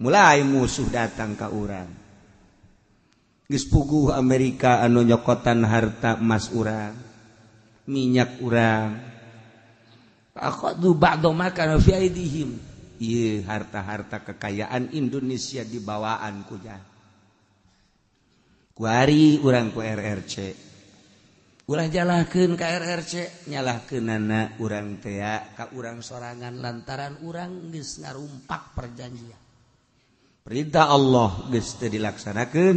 Mulai musuh datang ka urang. Geus puguh Amerika anu nyokotan harta emas urang, minyak urang. Akhadhu ba'da ma kana fi aidihim. Ieu harta-harta kekayaan Indonesia dibawaan ku nya. Kuari urang ku RRC. Ulah jalahkeun ka RRC, nyalahkeunana urang tea ka urang sorangan lantaran urang geus ngarumpak perjanjian. Perintah Allah geus teu dilaksanakeun,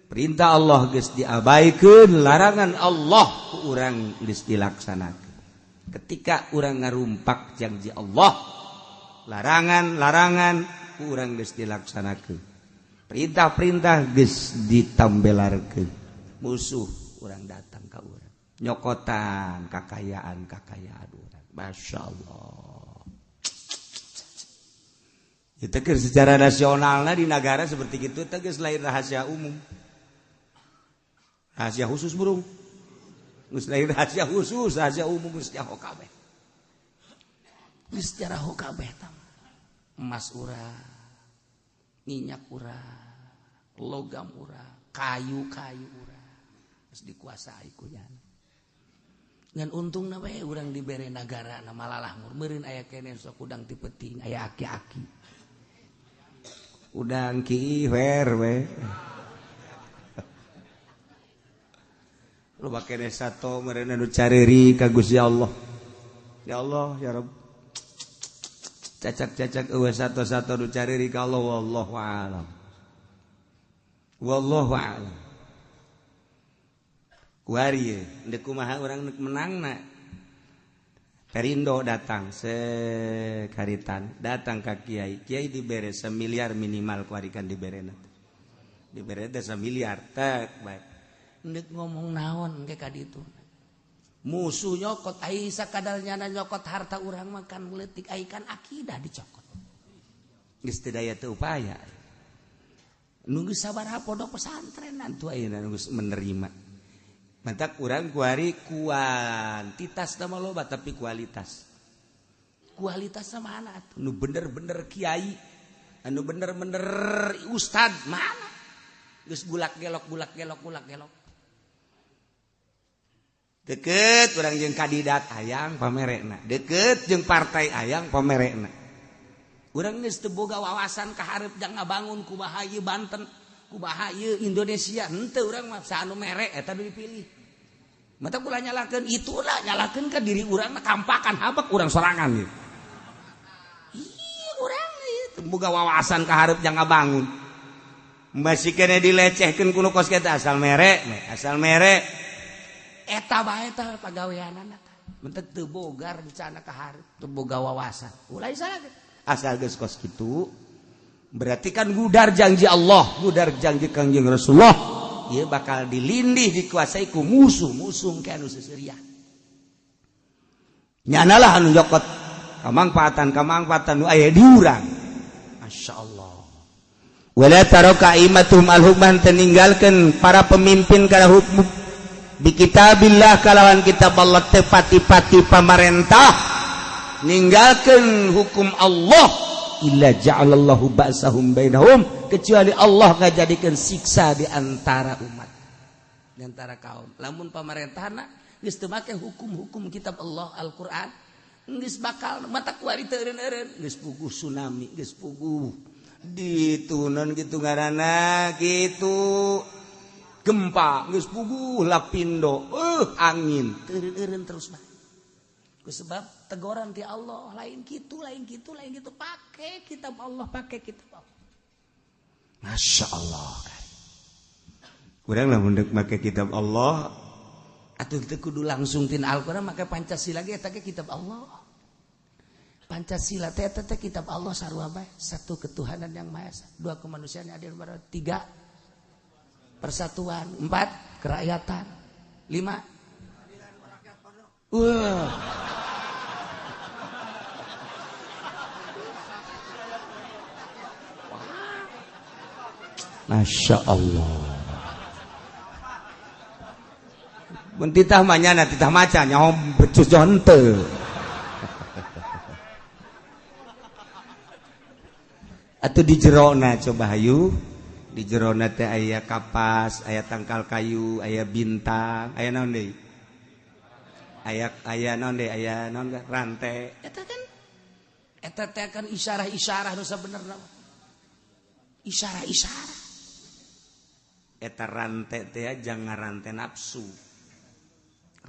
perintah Allah geus diabaikeun, larangan Allah ku urang geus dilaksanakeun. Ketika urang ngarumpak janji Allah, larangan-larangan ku urang geus dilaksanakeun, perintah-perintah geus ditambelarkeun. Musuh urang datang ka urang, nyokotan kakayaan-kakayaan urang. Masya Allah. Itu secara nasionalnya di negara seperti itu tegas lain rahasia umum, rahasia khusus burung, geus lain rahasia khusus, rahasia umum geus nyaho kabeh, geus jaraho kabeh tah. Emas urang, minyak urang, logam urang, kayu-kayu urang geus dikuasai ku nyana. Ngan untungna we urang dibere nagara na malalah meureun aya keneh sok udang ti peuting aya aki-aki. Udang ki wer we. Lu bake sato meureun anu cariri ka Gusti Allah. Ya Allah ya Rabb. Cacak-cacak eueuh sato-sato nu cariri ka Allah wallahu a'lam. Wallahu a'lam. Kuari ye, deuk kumaha urang neuk menangna. Perindo datang sekaritan, datang ka kiai. Kiai dibere 1 miliar minimal kuarikan diberena. Dibere teh 1 miliar tek bae. Ndek ngomong naon ke ka ditu. Musuh nyokot ai sakadar nyana nyokot harta urang makan leutik ai kan akidah dicokot. Geus teu daya teu upaya. Nunggu sabaraha pondok pesantren atuh ayeuna geus menerima. Mantak urang kuari kuantitas nama loba tapi kualitas. Kualitas sama mana atuh? Nu bener-bener kiai, anu bener-bener ustad mana? Geus gulak gelok gulak gelok gulak gelok. Deket urang jeung kandidat hayang pamerekna, deket jeung partai hayang pamerekna. Urang geus teu boga wawasan ka hareup jang ngabangun kumaha ieu Banten, kumaha ieu Indonesia, henteu urang mah anu merek eta dipilih. Mata kula nyalahkeun itulah nyalahkeun ka diri urang mah kampakan habek urang sorangan ieu. Ih urang ieu boga wawasan ka hareup jang ngabangun. Masih kene dilecehkeun ku nu kos kitu asal merek, asal merek. Eta bae tah pagaweanana tah. Mentek teu boga rencana ka hareup, teu boga wawasan. Ulah salah. Asal geus kos kitu berarti kan gudar janji Allah, gudar janji Kangjeng Rasulullah. Ieu bakal dilindih dikuasai ku musuh-musuh ke anu seseriah. Nyanalah anu nyokot kamangfaatan-kamangfaatan nu aya di urang. Masyaallah. Wala taraka aimatum al-hukman teninggalkeun para pemimpin kana hukum bi kitabillah kalawan kitab Allah teu pati-pati pamarentah ninggalkeun hukum Allah illa ja'alallahu ba'sahum bainahum kecuali Allah ngajadikeun siksa di antara umat, di antara kaum. Lamun pamarentahna geus teu make hukum-hukum kitab Allah Al-Qur'an geus bakal mata kuari teu eureun-eureun geus puguh tsunami, geus puguh ditunon kitu ngaranna kitu gempa, geus puguh lapindo, angin teu eureun-eureun terus bae. Sebab teguran ti Allah lain kitu, lain kitu, lain kitu, pakai kitab Allah, pakai kitab Allah. Masya Allah. Kurang lah mundek make kitab Allah. Atuh teu kudu langsung tin Al-Qur'an make Pancasila ge eta ge kitab Allah. Pancasila teh eta teh kitab Allah sarua bae. Satu ketuhanan yang Maha Esa, dua kemanusiaan yang adil dan tiga persatuan, empat kerakyatan, lima wah. Masya Allah. Mun titah mah nyana titah maca nyaho becus jonte. Atau di jerona, coba hayu, di jerona teh aya kapas, aya tangkal kayu, aya bintang, aya naon deui, aya aya naon deui, aya naon, rantai. Eta kan, eta teh kan isyarah-isyarah nu sabenerna, isyarah-isyarah. Eta rantai teh jangan rantai nafsu.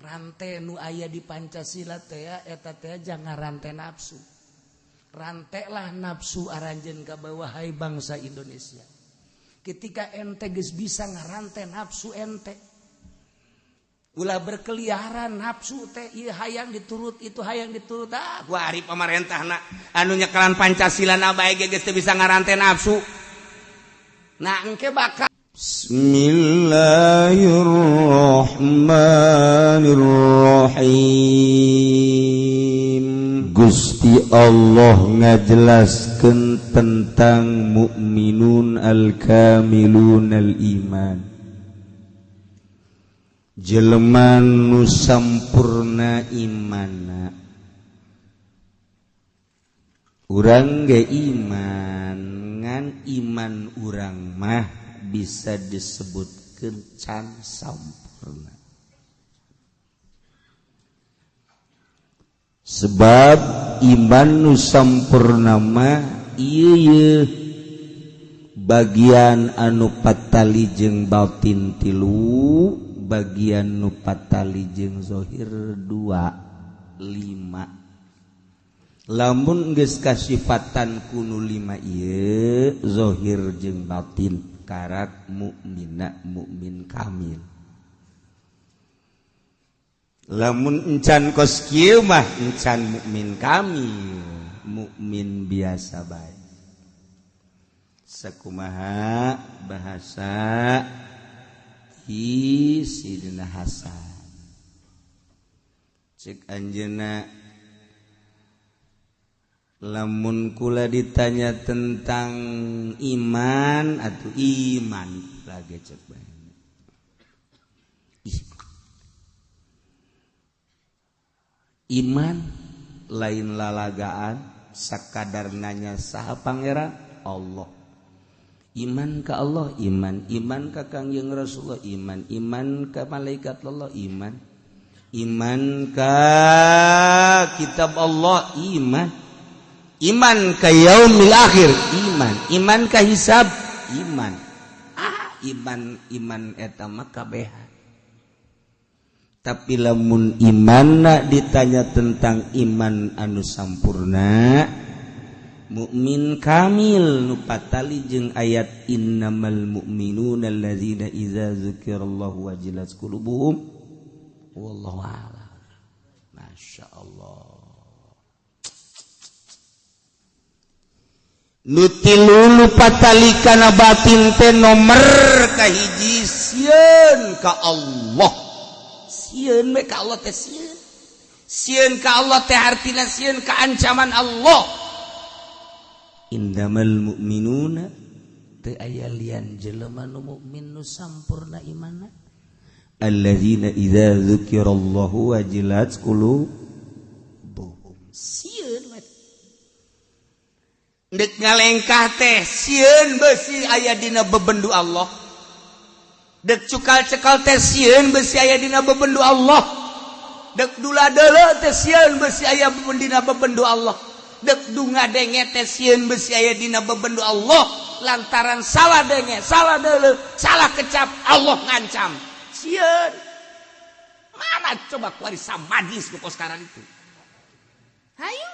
Rantai nu aya di Pancasila teh, eta teh jangan rantai nafsu. Rantai lah nafsu aranjeun ka bawah, hai bangsa Indonesia. Ketika ente geus bisa ngarantai nafsu ente, ulah berkeliaran nafsu teh, ieu hayang diturut, itu hayang diturut. Ah, gua ari pamarentah na anu nyekelan Pancasila na bae ge geus teu bisa ngarantai nafsu. Nah, engke bakal. Bismillahirrahmanirrahim. Gusti Allah ngajelaskeun tentang mukminun al-kamilun al-iman, jelema nu sampurna imanna. Urang ge iman, ngan iman urang mah bisa disebut can sampurna, sebab iman nu sampurna mah ieu bagian anu patali jeung batin tilu, bagian nu patali jeung zahir dua, lima. Lamun geus kasifatan kunu lima ieu, zahir jeung batin, karak mukmina, mukmin kamil. Lamun encan kos kieu mah encan mukmin kamil, mukmin biasa bae. Sakumaha bahasa ti Sidina Hasan, cek anjeunna, lamun kula ditanya tentang iman atau iman lagi, cek bae, iman lain lalagaan sakadar nanya saha pangeran Allah. Iman ka Allah, iman, iman ka Kangjeng Rasulullah, iman, iman ka malaikat Allah, iman, iman ka kitab Allah, iman, iman ka yaumil akhir, iman, iman ka hisab, iman. Ah, iman, iman eta mah kabehan. Tapi lamun imanna ditanya tentang iman anu sampurna, mukmin kamil nu patali jeung ayat innamal mu'minuna alladzina idza dzukirallahu wajilat qulubuhum, wallahu a'lam. Masya Allah. Nu tilu nu patali kana batin teh nomor kahiji sieun ka Allah. Sieun we ka Allah teh, sieun. Sieun ka Allah teh artina sieun ka ancaman Allah. Innamal mu'minuna, teu aya lian jelema nu mukmin nu sampurna imanna, alladzina idza dzukirallahu wajilat qulubuhum. Sieun we. Ndek ngalengkah teh sieun beusi aya dina bebendu Allah. Dek cukal cekal teh sieun beusi aya dina bebendu Allah. Dek dula deuleu teh sieun beusi aya dina bebendu Allah. Dek dunga denge teh sieun beusi aya dina bebendu Allah. Lantaran salah denge, salah deuleu, salah kecap, Allah ngancam. Sieun. Mana coba kuari samajlis nu kos sekarang itu. Hayu.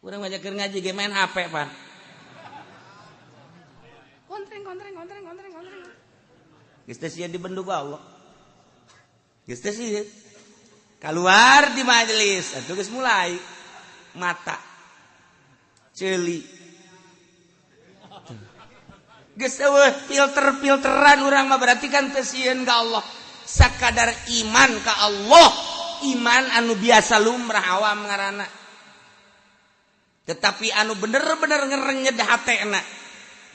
Urang mah keur ngaji ge main HP, Pan. Kontreng kontreng kontreng kontreng kontreng. Geus teh sieun dibendu ku Allah. Geus teh sieun. Keluar di majelis, atuh geus mulai mata ceuli. Geus eueuh filter-filteran urang mah, berarti kan teu sieun ka Allah. Sakadar iman ka Allah, iman anu biasa lumrah awam ngaranna. Tetapi anu bener-bener ngerenyed hatena,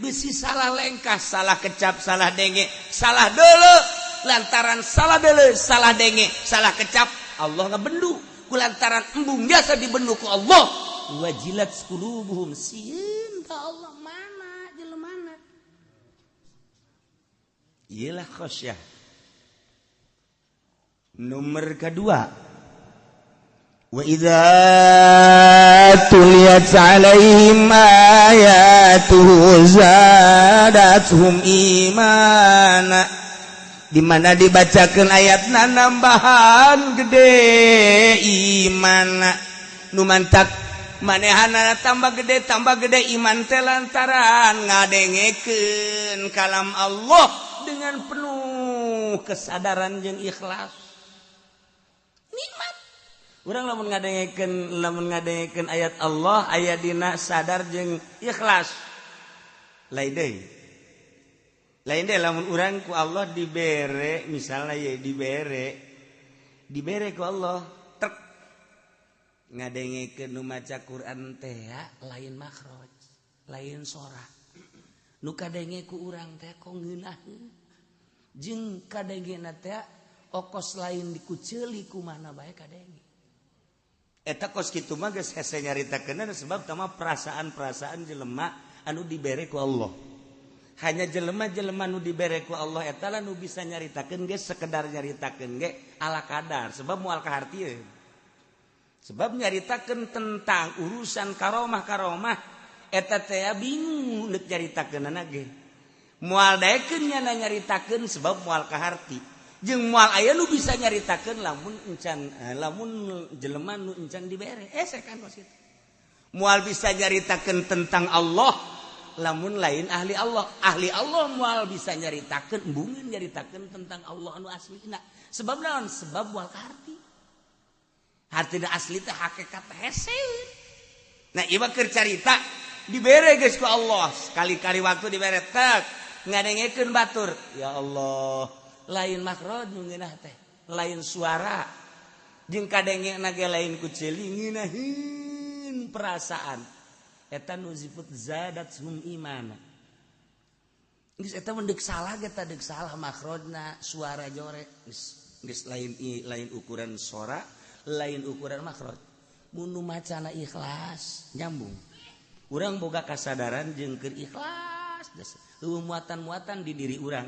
bisi salah lengkah, salah kecap, salah denge, salah deuleu. Lantaran salah deuleu, salah denge, salah kecap, Allah ngabendu. Kulantaran embung jasa dibendu ku Allah, wajilat qulubuhum, sieun. sieun ka Allah mana jelemana. Iyalah khasyah. Nomor kedua, wa idza tuliyat alaihim ayatuhu zadatuhum imana. Di mana dibacakan ayatna nambahan gede imana. Nu mantak manehana tambah gede iman teh lantaran ngadengekeun kalam Allah dengan penuh kesadaran jeung ikhlas. Nikmat. Urang lamun ngadengekeun ayat Allah aya dina sadar jeung ikhlas. Lain deui. Lain deui lamun urang ku Allah dibere, misalnya ya dibere ku Allah tek ngadengekeun nu maca Quran teh lain makhraj, lain sora. Nu kadenge ku urang teh kok ngeunaheun. Jeung kadengena teh okos lain dikuceuli ku mana bae kadenge. Eta kos kitu mah geus hese nyaritakeun sebab tama perasaan-perasaan jelema anu dibere ku Allah. Hanya jelema-jelema nu dibere ku Allah eta lah nu bisa nyaritakeun ge, sekedar nyaritakeun ge ala kadar sebab moal kahartieun. Sebab nyaritakeun tentang urusan karomah-karomah eta teh bingung deuk nyaritakeunana ge. Moal daekeun nyana nyaritakeun sebab moal kaharti. Jeung moal aya nu bisa nyaritakeun lamun encan lamun jelema nu encan dibere. Kan kos kitu. Moal bisa nyaritakeun tentang Allah lamun lain ahli Allah. Ahli Allah moal bisa nyaritakeun, embungeun nyaritakeun tentang Allah anu aslina. Sebab naon? Sebab moal kaharti. Hartina asli teh hakikat hese. Nah, ieu mah keur carita dibere geus ku Allah. Sekali-kali waktu dibere tek ngadengekeun batur. Ya Allah, lain makhraj nu ngeunah teh, lain suara. Jeung kadengena ge lain ku ceuli, ngeunaheun perasaan. Eta nu disebut zadathum imana. Geus eta mun deuk salah ge deuk salah makhrajna, suara jore. Geus lain lain ukuran sora, lain ukuran makhraj. Mun nu macana ikhlas, nyambung. Urang boga kasadaran jeung keur ikhlas. Eueuh muatan-muatan di diri urang.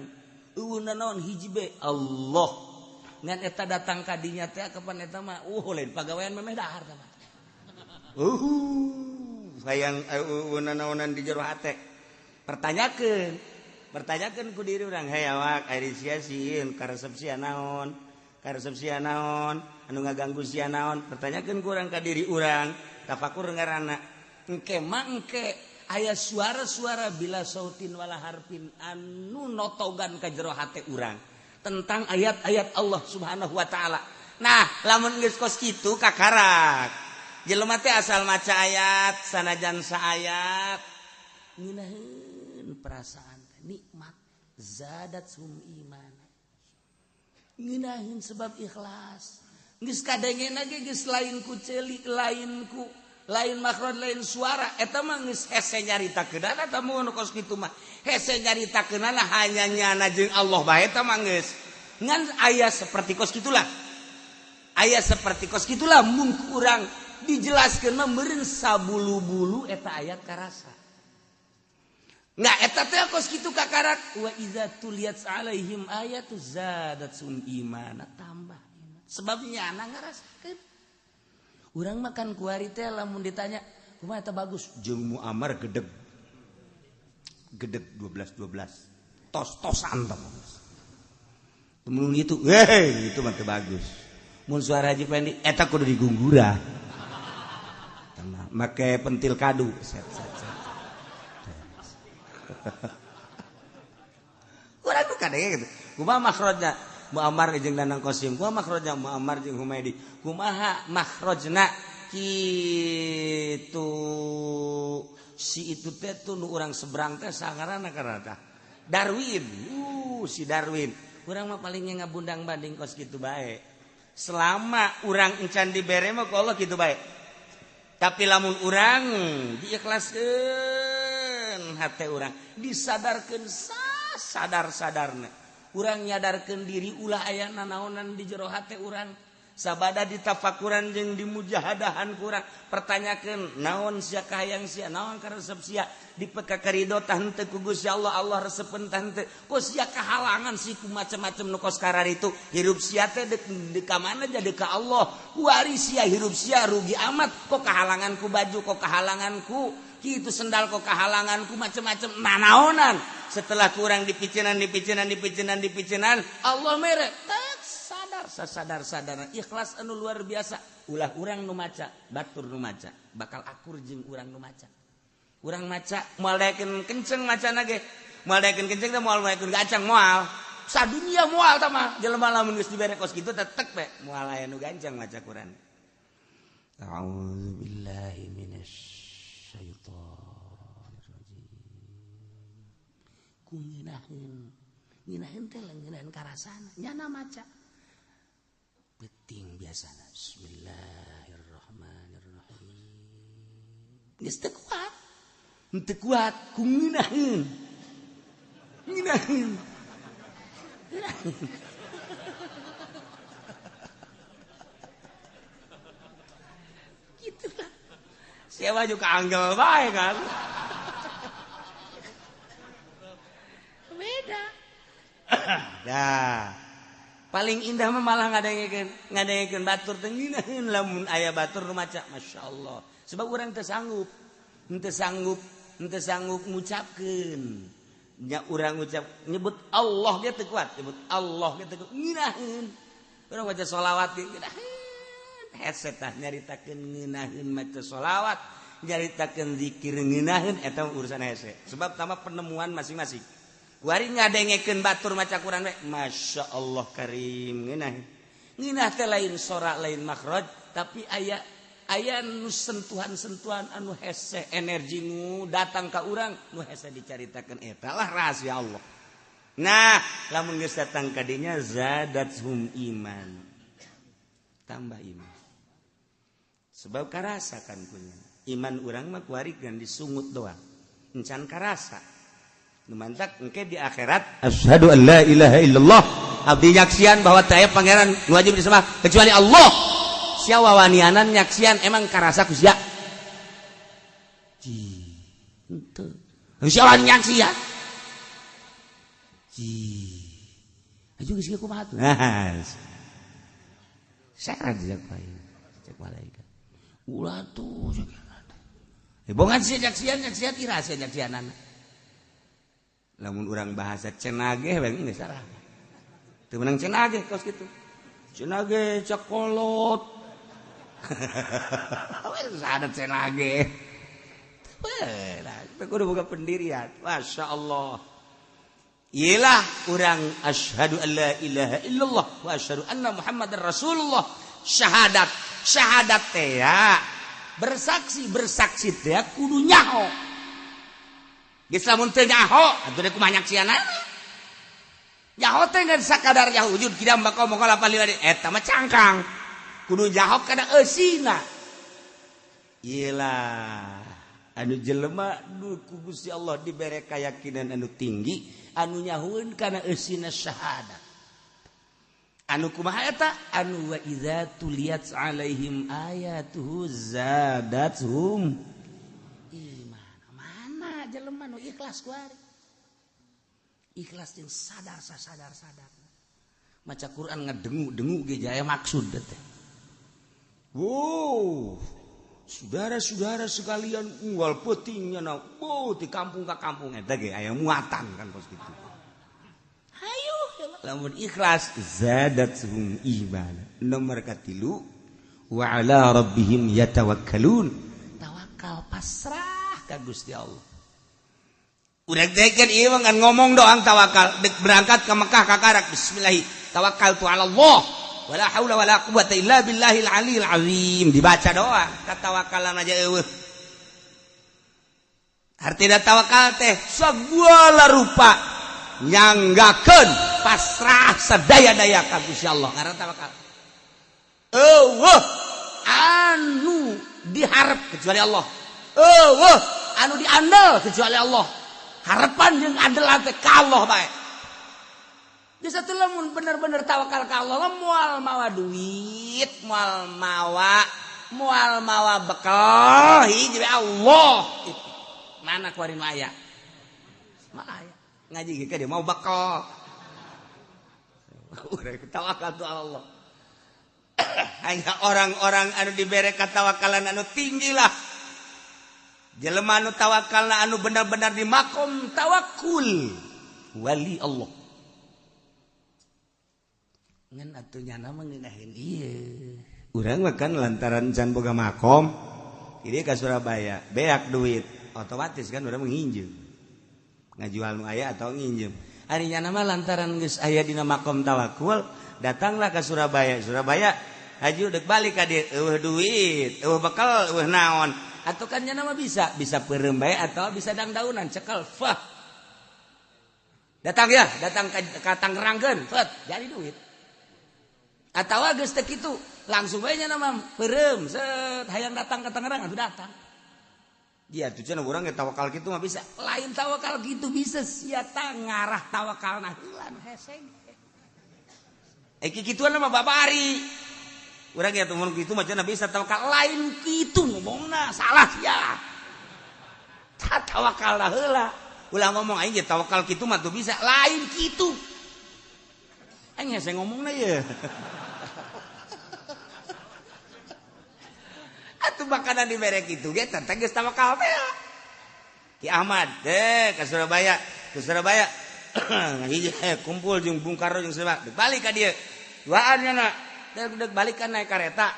Eueuh nanaon hiji be Allah. Ngan eta datang ka dinya teh kapan eta mah lain pagawean memeh dahar tah mah. Hayang eueuh nanaonan di jero hate. Pertanyakeun ku diri urang, hey awak ari sia sieun karesep sia naon? Karesep sia naon? Anu ngaganggu sia naon? Pertanyakeun ku urang ka diri urang, tafakur ngaranna. Engke mah engke aya suara-suara bila sautin wala harfin anu notogan ka jero hate urang tentang ayat-ayat Allah Subhanahu wa taala. Nah, lamun geus kos kitu kakarak. Jelema teh asal maca ayat sanajan saayat ngeunaheun perasaan nikmat zadathum iman. Ngeunaheun sebab ikhlas. Geus kadengena ge geus lain ku ceuli, lain ku lain makhraj, lain suara. Eta mah geus hese nyaritakeunana eta mun kos kitu mah. Hese nyaritakeunana hanya nyana jeung Allah bae eta mah geus. Ngan aya seperti kos kitulah. Aya seperti kos kitulah mun kurang dijelaskeun mah meureun sabulu-bulu eta ayat karasa. Nggak eta teh kos kitu kakarak wa idza tuliyat alaihim ayatu zadatsum imana, tambah iman. Sebab nyana ngarasakeun. Urang makan kuari teh lamun ditanya kumaha eta bagus jeung Muammar gedeg. Gedeg 12 12. Tos-tosan tah. Mun itu, heh itu mah teu bagus. Mun suara Haji Pendi eta kudu digunggura. Tenang, make pentil kadu set set set. Urang tuh kadenge gitu. Kumaha makhrajna Muammar jeung Danang Qasim, kumaha makhrajna Muammar jeung Humaidi, kumaha makhrajna kitu si itu teh tuh nu urang seberang teh sangarana karena tah Darwin, si Darwin. Urang mah palingnya ngabundang banding kos kitu bae. Selama urang encan dibere mah ku Allah kitu bae. Tapi lamun urang diikhlaskeun hate urang, disadarkeun sadar-sadarna. Urang nyadarkeun diri ulah aya nanaonan di jero hate urang. Sabada ditafakuran jeung dimujahadahan kurang pertanyakeun naon sia kahayang sia, naon karesep sia, dipeka karido tah henteu ku Gusti Allah, Allah resepeun tah henteu, ku sia kahalangan si ku macam-macam nu kos kararitu. Hirup sia teh deuk deuk ka mana jadi ka Allah. Kuari sia hirup sia rugi amat, kok kahalangan ku baju, kok kahalangan ku kitu sendal, kok kahalangan ku macam-macam nanaonan. Setelah kurang dipicenan, dipicenan, dipicenan, dipicenan, Allah mere tak sadar sadar sadar ikhlas anu luar biasa. Ulah urang nu maca, batur nu maca bakal akur jeung urang nu maca. Urang maca moal daekeun kenceng macana ge, moal daekeun kenceng teh, moal daekeun gancang, moal sadunia moal. Tah mah jelema lamun geus dibere kos kitu tetek be, moal aya nu gancang maca Quran. A'udzubillahi minasyaitonir rajim. Ku ngeunaheun, ngeunaheun teh ngeunaheun karasana nyana maca penting biasana bismillahirrahmanirrahim geus teu kuat, teu kuat ku ngeunaheun, ngeunaheun, ngeunaheun gitu lah. Siapa juga anggel bae kan beda. Dah paling indah mah malah ngadengekeun, ngadengekeun batur teh ngeunaheun. Lamun aya batur nu maca, masyaallah, sebab urang teu sanggup, henteu sanggup, henteu sanggup ngucapkeun nya. Urang ngucap nyebut Allah ge teu kuat, nyebut Allah ge teu kuat, ngeunaheun. Urang maca sholawat ge ngeunaheun, hese tah nyaritakeun ngeunaheun maca sholawat, nyaritakeun zikir ngeunaheun, eta urusan hese sebab tama penemuan masing-masing. Kuari ngadengekeun batur maca Quran we, Masya Allah karim, ngeunah. Ngeunah teh lain sora, lain makhraj, tapi aya aya nu sentuhan-sentuhan anu hese, energi nu datang ka urang nu hese dicaritakeun, eta lah rahasia Allah. Nah, lamun geus datang ka dinya zadathum iman. Tambah iman. Sebab karasa kan punya. Iman urang mah kuari kan disungut doang. Encan karasa. Mantak engke di akhirat asyhadu an la ilaha illallah, abdi nyaksian bahwa teu aya pangeran nu wajib disembah kecuali Allah. Sia wawanianan nyaksian emang karasa ku sia? Ji henteu. Sia wani nyaksian ji aju geus kumaha tuh. Nah, syarat cek cek malaikat ulah tuh cek bongan sia nyaksian, nyaksian ira sia nyaksianana. Lamun urang bahasa cenage we geus salah. Teu meunang cenage kos kitu. Cenage cakolot. Wes ada cenage. Teu kudu boga pendirian. Masya Allah. Iyalah urang asyhadu an la ilaha illallah wa asyhadu anna Muhammadar Rasulullah. Syahadat, syahadat teh ya. Bersaksi, bersaksi teh kudu nyaho. Geus lamun teu nyaho, atuh deuk kumaha nyaksianana? Nyaho teh ngan sakadar nyaho wujud kidam bako moko lapan lima eta mah cangkang. Kudu nyaho kana eusina. Iyalah anu jelema nu ku Gusti Allah dibere keyakinan anu tinggi, anu nyahueun kana eusina syahadat. Anu kumaha eta? Anu wa idza tuliyat alaihim ayatuhu zadathum iman. Jelema nu ikhlas kuari, ikhlas jeung sadar sadar sadar maca Quran ngedengu-dengu ge jaya maksud teh. Wow, saudara-saudara sekalian unggal peuting nya oh di kampung ka kampung eta ge aya muatan kan kos kitu. Hayu lamun ikhlas zadathum iman. Nomor katilu wa ala rabbihim yatawakkalun. Tawakal pasrah ka Gusti Allah. Udah dekeun ieu mah ngomong doang tawakal, dek berangkat ke Mekah kakarak bismillahi tawakkaltu ala Allah wala haula wala quwata illa billahil aliyil azim, dibaca doa katawakalan aja eueuh. Artina tawakal teh segala rupa nyanggakeun pasrah sadaya-daya ka Gusti Allah ngaran tawakal. Eueuh anu diharap kecuali Allah. Eueuh anu diandel kecuali Allah. Harapan jeung andel teh ka Allah bae. Geus atuh lamun bener-bener tawakal ka Allah moal mawa duit, moal mawa bekal, hiji Allah. Itu. Mana kuarin aya? Mah aya. Ngaji ge dia mau bekal. Urang tawakal tu Allah. Hanya orang-orang anu dibere katawakalan anu tinggi lah. Jelema anu tawakalna anu benar-benar di makom tawakul wali Allah. Ngan atuh nyana mah ngeunaheun ieu. Urang mah kan lantaran can boga makom, ini ka Surabaya, beak duit, otomatis kan urang nginjem. Ngajual nu aya atau nginjem. Ari nyana mah lantaran geus aya dina makom tawakul, datanglah ke Surabaya. Surabaya haji dek balik ka dieu, eueuh duit, eueuh bekal, eueuh naon. Atau kan nyana mah bisa peureum bae atau bisa dangdaunan cekel fah. Datang ya, datang ka Tangerangkeun, fet, jadi duit. Atawa geus teu kitu, langsung bae nya mah peureum set hayang datang ka Tangerang atuh datang. Dia tuh cenah urang ge tawakal kitu mah bisa. Lain tawakal kitu bisa sia ta ngarah tawakalna heula nu hese. Eh kikituan mah babari. Urang ge atuh mun kitu mah cenah bisa tawakal lain kitu ngomongna salah sia. Ta tawakalna heula. Ulah ngomong aing ge tawakal kitu mah tuh bisa, lain kitu. Aing hese ngomongna ye. Atuh makanan dibere kitu ge teh geus tawakal teh. Ki Ahmad deh ka Surabaya, ke Surabaya. Hiji kumpul jeung Bung Karno jeung Surabaya. Dek balik ka dieu. Duaan nya na. Dek balik kan naik kareta.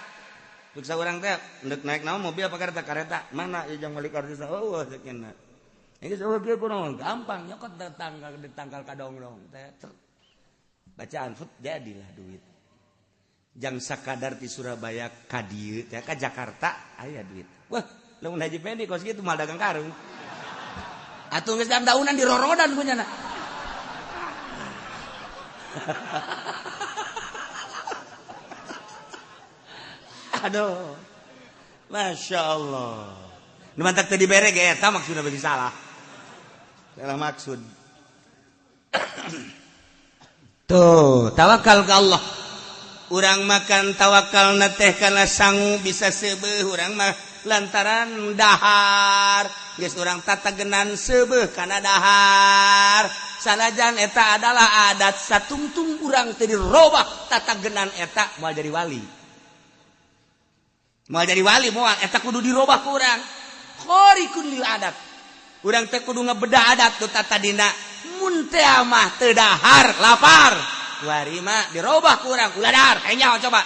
Dek saurang teh dek naik naon mobil apa kareta? Kareta. Mana ieu jang balik kareta? Oh, cek nya. Ini eueuh kieu kunaon? Gampang nyokot datang di tangkal kadonglong teh. Bacaan fut jadilah duit. Jang sakadar di Surabaya ka dieu teh ka Jakarta aya duit. Wah, lamun Haji Pendi kos kitu mah dagang karung. Atuh geus daunan dirorodan punyana. Aduh. Masya Allah. Nu mantak teu dibere ge eta maksudna bagi salah. Salah maksud. Tuh, tawakal ka Allah. Urang makan tawakalna teh kana sangu bisa seubeuh urang mah lantaran dahar. Geus urang tatagenan seubeuh kana dahar. Sanajan eta adalah adat satungtung urang teu dirobah tatagenan eta moal jadi wali. Moal jadi wali moal eta kudu dirobah ku urang. Khorikun lil adat. Urang teh kudu ngebedah adat nu tatadina. Mun teh mah teu dahar lapar. Wari mah dirobah ku urang ulah dahar. Hayang nyaho coba.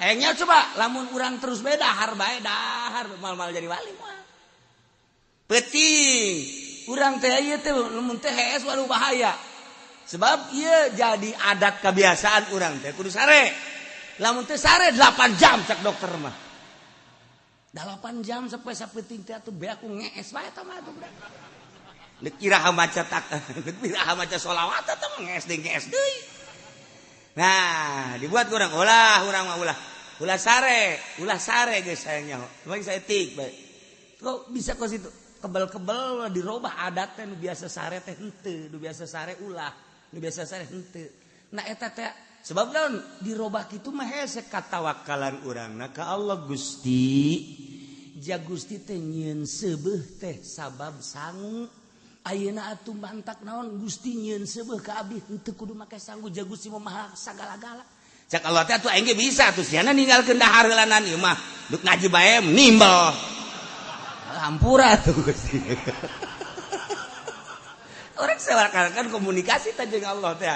Hayang nyaho coba lamun urang terus bae dahar bae dahar mal-mal jadi wali moal. Peuting urang teh ieu teh lamun teh hees waduh bahaya. Sebab ieu jadi adat kebiasaan urang teh kudu sare. Lamun teh sare 8 jam cek dokter mah. 8 jam sampai sapeuting teh atuh beak ku ngees bae eta mah atuh budak. Deuk iraha maca tak, deuk iraha maca sholawat eta mah ngees deui ngees deui. Nah, dibuat kurang ulah urang mah ulah. Ulah sare geus hayang nyaho. Cuma saeutik bae. Kok bisa kos itu? Kebel-kebel dirobah adat teh nu biasa sare teh henteu, nu biasa sare ulah, nu biasa sare henteu. Nah eta teh sebab naon dirobah kitu mah hese katawakalan urangna ka Allah Gusti. Ja Gusti teh nyieun seubeuh teh sabab sangu. Ayeuna atuh mantak naon Gusti nyieun seubeuh ka abdi henteu kudu make sangu ja Gusti mah maha sagala-gala. Cak Allah teh atuh aing ge bisa atuh siana ninggalkeun dahar heulanan ieu mah. Duk ngaji bae nimbel. Hampura tuh Gusti. Orang sewarakan komunikasi teh jeung Allah teh.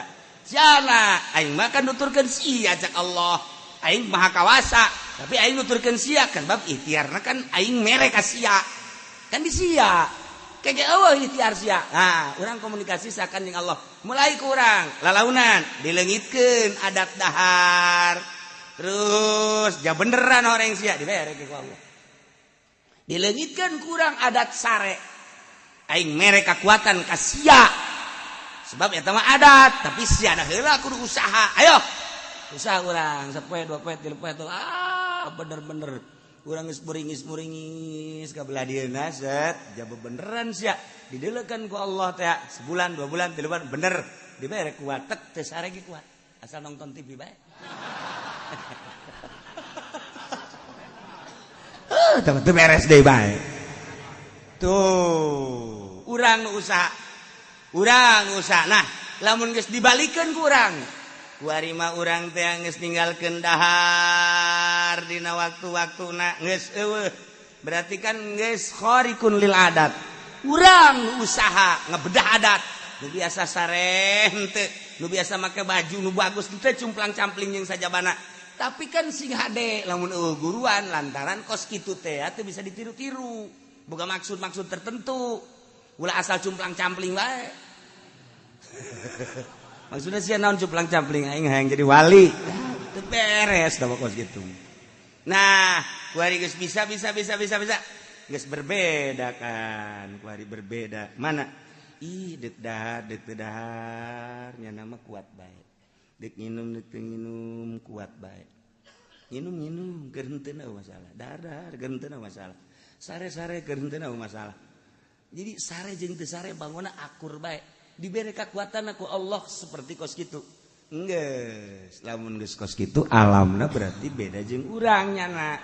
Siana aing mah kan nuturkeun sia cak Allah. Aing maha kawasa, tapi aing nuturkeun sia kan bab ikhtiarna kan aing mere ka sia. Kan di sia. Kege eueuh ikhtiar sia. Nah, urang komunikasi sakan jeung Allah. Mulai kurang lalaunan dileungitkeun adat dahar. Terus ja beneran orang sia dibere ku Allah. Dileungitkeun kurang adat sare. Aing mere kakuatan ka sia. Sebab eta mah adat, tapi sia da heula kudu usaha. Ayo. Usaha urang sapoe dua poe tilu poe tuh ah bener-bener Urang geus muringis-muringis ka belah dieuna set jaba beneran sia didelekeun ku Allah teh sebulan 2 bulan 3 bulan bener dibere kuat tek teu sare ge kuat asal nonton TV bae. Teu beres deui bae. Tuh urang nu usaha. Urang usaha. Nah, lamun geus dibalikeun ku urang. Kuari mah urang teh geus ninggalkeun dahar dina waktu-waktuna geus eueuh. Berarti kan geus kharikun lil adat. Urang usaha ngebedah adat. Nu biasa sareh henteu, nu biasa make baju nu bagus teu cumplang-campling jeung sajabana. Tapi kan sing hade lamun eueuh guruan lantaran kos kitu teh teu bisa ditiru-tiru. Boga maksud-maksud tertentu. Ulah asal cumplang-campling wae. Maksudnya sih naon cumplang-campling aing hayang jadi wali. Teu beres da kos kitu. Nah, kuari geus bisa bisa bisa bisa bisa. Geus berbeda kan, kuari berbeda. Mana? Ih, deuk dahar, deuk teu dahar, nya nama kuat bae. Deuk nginum, deuk teu nginum, kuat bae. Nginum-nginum keur henteu masalah. Dahar-dahar keur henteu masalah. Sare-sare keur henteu masalah. Jadi sare jeung teu sare bangunna akur bae. Dibere kekuatan ku Allah seperti kos kitu. Geus, lamun geus kos kitu alamna berarti beda jeung urang nyana.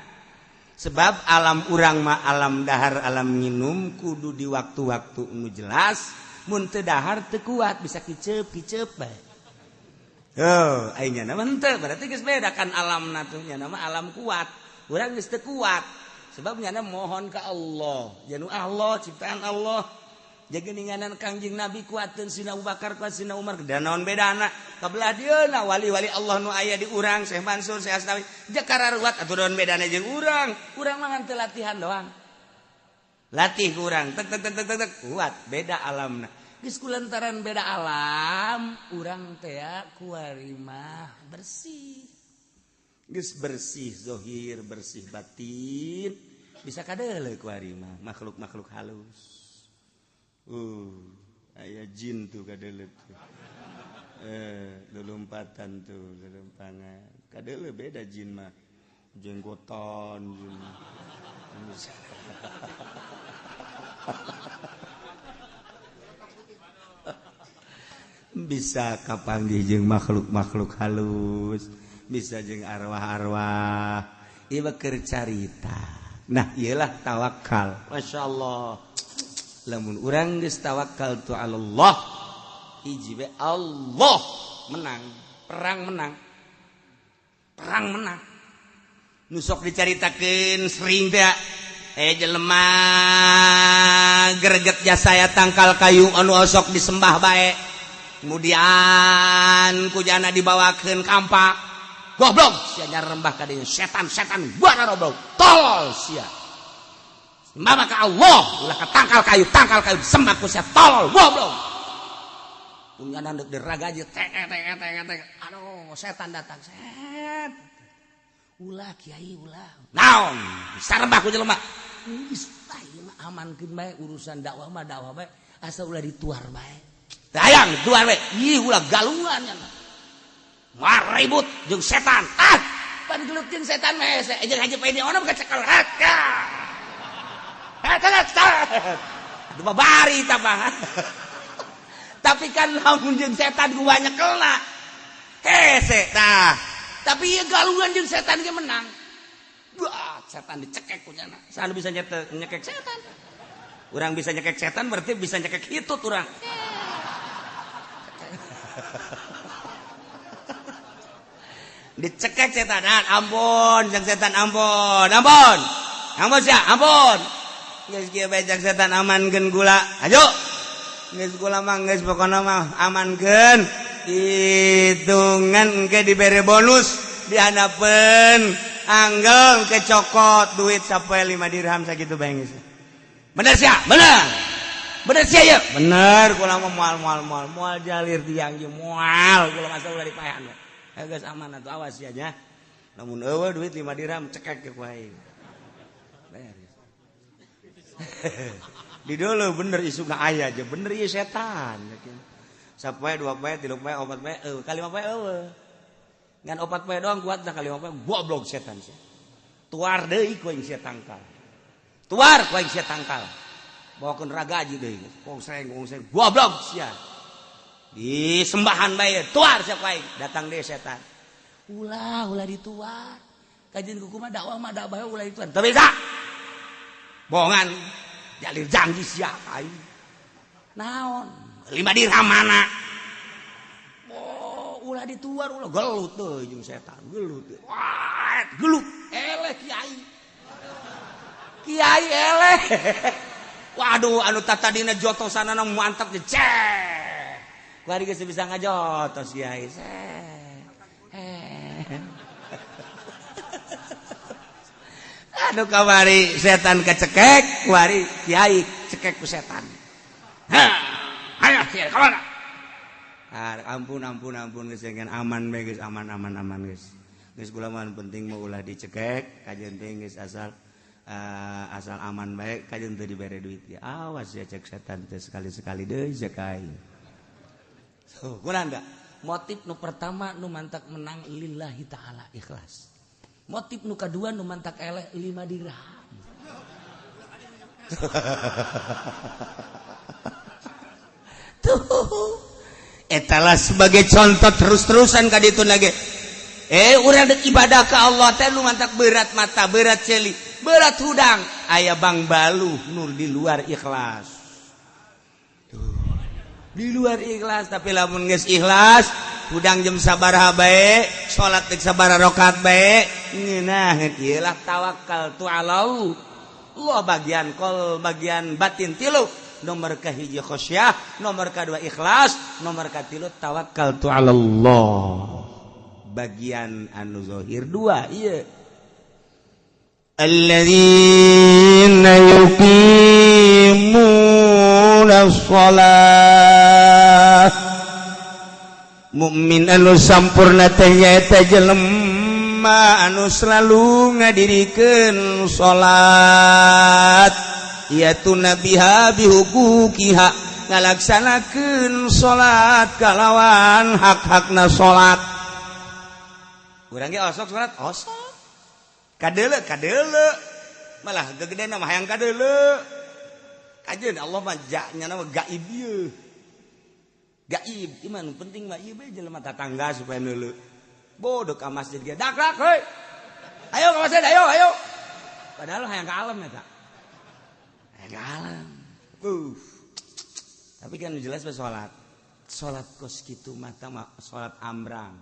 Sebab alam urang mah alam dahar, alam nginum kudu di waktu-waktu nu jelas, mun teu dahar teu kuat bisa kiceup-kiceup bae. Oh, aing nyana mah henteu, berarti geus beda kan alamna tuh nyana mah alam kuat. Urang geus teu kuat. Sebab nyana mohon ka Allah, janu Allah ciptaan Allah. Jageninganan Kangjeng Nabi kuateun Sina Abu Bakar kuat Sina Umar dan naon bedana kabelah dieuna wali-wali Allah nu aya di urang Syekh Mansur Syekh Asnawi jakara ruwat atuh naon bedana jeung urang. Urang mah ngan teu latihan doang. Latih urang tek tek tek tek tek kuat beda alamna. Geus kulantaran beda alam urang teh kuari mah bersih. Geus bersih zahir bersih batin bisa kadeuleu kuari mah makhluk-makhluk halus. Aya jin tuh kadeuleu tuh. Lulumpatan tuh, lulumpangan. Kadeuleu beda jin mah. Jenggotan jin. Bisa kapanggih jeung makhluk-makhluk halus, bisa jeung arwah-arwah. Ieu keur carita. Nah, ieulah tawakal. Masyaallah. Lamun urang geus tawakal tu Allah, hiji we Allah menang, perang menang. Perang menang. Nu sok dicaritakeun sering teh jelema greget jasa ya tangkal kayu anu osok disembah bae. Kemudian kujana dibawakeun kampak. Goblok sia nyarembah ka dieu setan-setan buana goblok. Tolol sia. Sembah ka Allah, ulah ka tangkal kayu sembah ku sia tolol goblok. Punyana deuk diraga aja tek tek tek tek. Aduh, setan datang. Set. Ulah kiai ulah. Naon? Sarembah ku jelema. Geus bae mah amankeun bae urusan dakwah mah dakwah bae asa ulah dituar bae. Teu hayang dituar bae. Ih ulah galungan nya. Maribut jeung setan. Ah, pan gelut jeung setan mah hese. Jeung haji pae ono kacekel. Aduh bari tah. Tapi kan lamun jeung setan ku banyak kelna. Hese tah. Tapi ieu galungan jeung setan ge menang. Wah, setan dicekek ku nyana. Saha bisa nyekek setan? Urang bisa nyekek setan berarti bisa nyekek hitut urang. Dicekek setan. Ampun, jeung setan ampun. Ampun. Ampun sia, ampun. Geus kieu bae jeung setan amankeun gula. Ayo. Geus gula mah geus pokona mah amankeun. Hitungan engke dibere bonus dihanapeun anggel kecokot duit sampai 5 dirham sakitu bae geus. Bener sia? Bener. Bener sia ya? Bener kula mah moal moal moal moal jalir tiang ieu moal kula masa ulah dipaehan. Geus aman atuh awas sia nya. Lamun eueuh duit 5 dirham cekek ke ku aing. Beres. Di dulu bener isukna aya aja bener ieu setan. Sapoe 2 poe 3 poe 4 poe eueuh ka 5 poe eueuh. Ngan 4 poe doang kuat dah ka 5 poe goblok setan sia. Tuar deui ku aing sia tangkal. Tuar ku aing sia tangkal. Bawakeun ragaji deui. Kongseng kongseng goblok sia. Di sembahan bae tuar sia ku aing. Datang deui setan. Ulah ulah dituar. Kajian kuku mah dakwah mah dakwah ulah dituar. Teu bisa. Bohongan. Jalir janji sia aing. Naon? 5 dirham mana? Oh, ulah dituar ulah gelut teuy jeung setan, gelut. Wah, gelut. Eleh kiai. Kiai eleh. Waduh, anu tatadina jotosanana mantap cek. Kuari geus bisa ngajotos kiai. Aduh kamari setan kecekek, kuari kiai cekek ku setan. Ha, ayo kiai ka mana? Ah, ampun ampun ampun geus aman bae geus aman aman aman geus. Geus kula mah penting mah ulah dicekek, kajeun teh geus asal asal aman bae kajeun teu dibere duit ya. Awas ya cek setan teh sekali-sekali deui cek aing. So, kurang enggak? Motif nu pertama nu mantak menang lillahi ta'ala ikhlas. Motif nu kadua nu mantak eleh 5 dirham. Tuh. Etalah sebagai contoh terus-terusan ka ditu lagi. Urang dek ibadah ka Allah teh nu mantak berat mata, berat ceuli, berat hudang. Aya bang baluh nur di luar ikhlas. Tuh. Di luar ikhlas, tapi lamun geus ikhlas, hudang jam sabaraha bae, salat deuk sabaraha rakaat bae, ngeunah ieu lah tawakal tu alau. Allah bagian kol, bagian batin tilu. Nomor kahiji khasyah, nomor kadua ikhlas, nomor katilu tawakal tu alallah. Bagian anu zahir dua ieu. Alladzina yuqimuna shalah. Mukmin anu sampurna teh nyaeta jelema anu selalu ngadirikeun salat. Yaitu nabiha bihuquqiha ngalaksanakeun salat kalawan hak-hakna salat. Urang ge osok salat osok. Kadeuleu kadeuleu. Malah gegedena mah hayang kadeuleu. Kajeun Allah mah nya mah gaib ieu. Gaib ieu mah nu penting mah ieu bae jelema tatangga supaya neuleu. Bodoh ka masjid ge dak dak heuy. Ayo ka masjid ayo ayo. Padahal hayang ka alam eta. Alam. Tapi kan jelas salat. Salat kos kitu mata salat ambrang.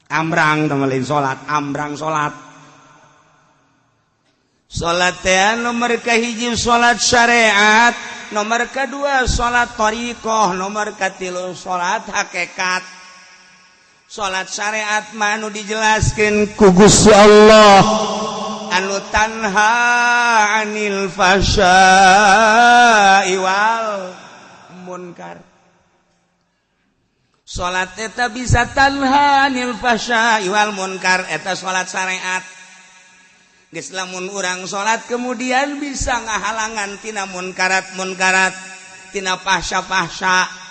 Ambrang teh lain salat, ambrang salat. Salat teh nomor kahiji salat syariat, nomor kedua salat thariqah, nomor katilu salat hakikat. Salat syariat mah anu dijelaskeun ku Gusti Allah. Anu tanha anil fahsya'i wal munkar. Salat eta bisa tanha anil fahsya'i wal munkar, eta salat syariat. Geus lamun urang salat kemudian bisa ngahalangan tina munkarat-munkarat, tina fahsya-fahsya.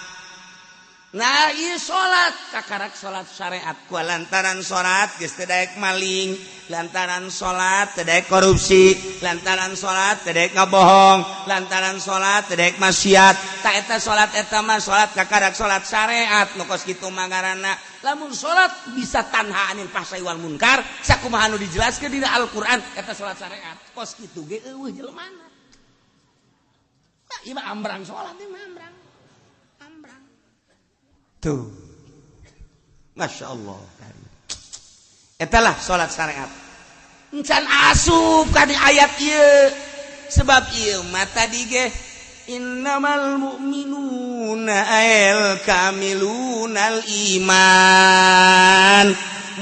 Nah, ieu salat kakarak salat syariat ku lantaran salat geus teu daek maling, lantaran salat teu daek korupsi, lantaran salat teu daek ngabohong, lantaran salat teu daek maksiat. Ta eta salat eta mah salat kakarak salat syariat nu kos kitu mah ngaranna. Lamun salat bisa tanha anil fahsai wal munkar, sakumaha nu dijelaskeun dina Al-Qur'an eta salat syariat. Kos kitu ge eueuh jelemana. Nah, ieu mah ambrang salat ieu mah ambrang. Ambrang. Tuh. Masya Allah. Etalah salat syariat. Encan asup ka di ayat ieu. Sebab ieu mah tadi ge innamal mu'minuna al kamilunal iman.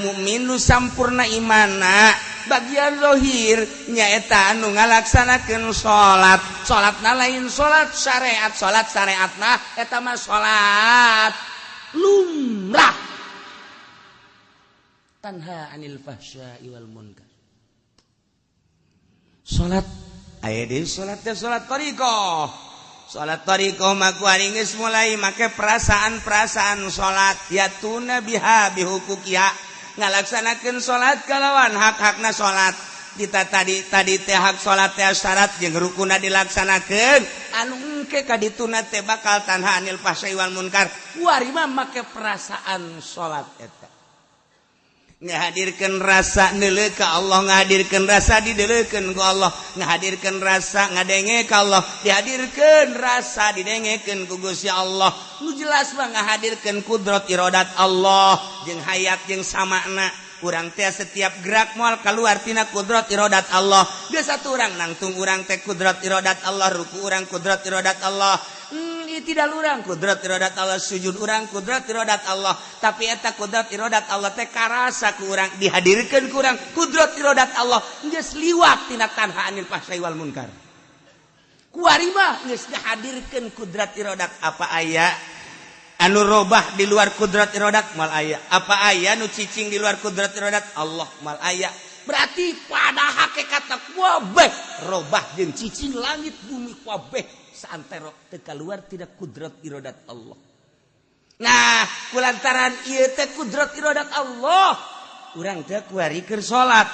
Mukmin nu sampurna imanna bagian zahir nyaeta anu ngalaksanakeun salat. Salatna lain salat syariat, salat syariatna eta mah salat lumrah. Tanha anil fahsya'i wal munkar. Salat aya deui salat teh salat thariqah. Salat thariqah mah ku ari geus mulai make perasaan-perasaan salat yatuna biha bihuquqiha Ngalaksanakeun salat kalawan hak-hakna salat. Kita tadi tadi teh hak salat teh syarat jeung rukuna dilaksanakeun. Anu engke ka dituna teh bakal tanha anil fahsai wal munkar. Kuari mah make perasaan salat eta. Ngahadirkeun rasa neuleuh ka Allah, ngahadirkeun rasa dideuleukeun ku Allah, ngahadirkeun rasa ngadenge ka Allah, dihadirkeun rasa didengekeun ku Gusti Allah. Nu jelas mah ngahadirkeun kudrat iradat Allah jeung hayat jeung samakna. Urang teh setiap gerak moal keluar tina kudrat iradat Allah. Geus satu urang nangtung urang teh kudrat iradat Allah, ruku urang kudrat iradat Allah. Tidak urang kudrat iradat Allah, sujud urang kudrat iradat Allah. Tapi eta kudrat iradat Allah teh karasa ku urang, dihadirkeun ku urang kudrat iradat Allah geus liwat tina tanha anil fahsai wal munkar. Kuari mah geus dihadirkeun kudrat iradat. Apa aya anu robah di luar kudrat iradat? Mal aya. Apa aya nu cicing di luar kudrat iradat Allah? Mal aya. Berarti pada hakikatna kabeh robah jeung cicing langit bumi kabeh saantero teu kaluar tidak kudrat iradat Allah. Nah, kulantaran ieu teh kudrat iradat Allah, urang teh kuari keur salat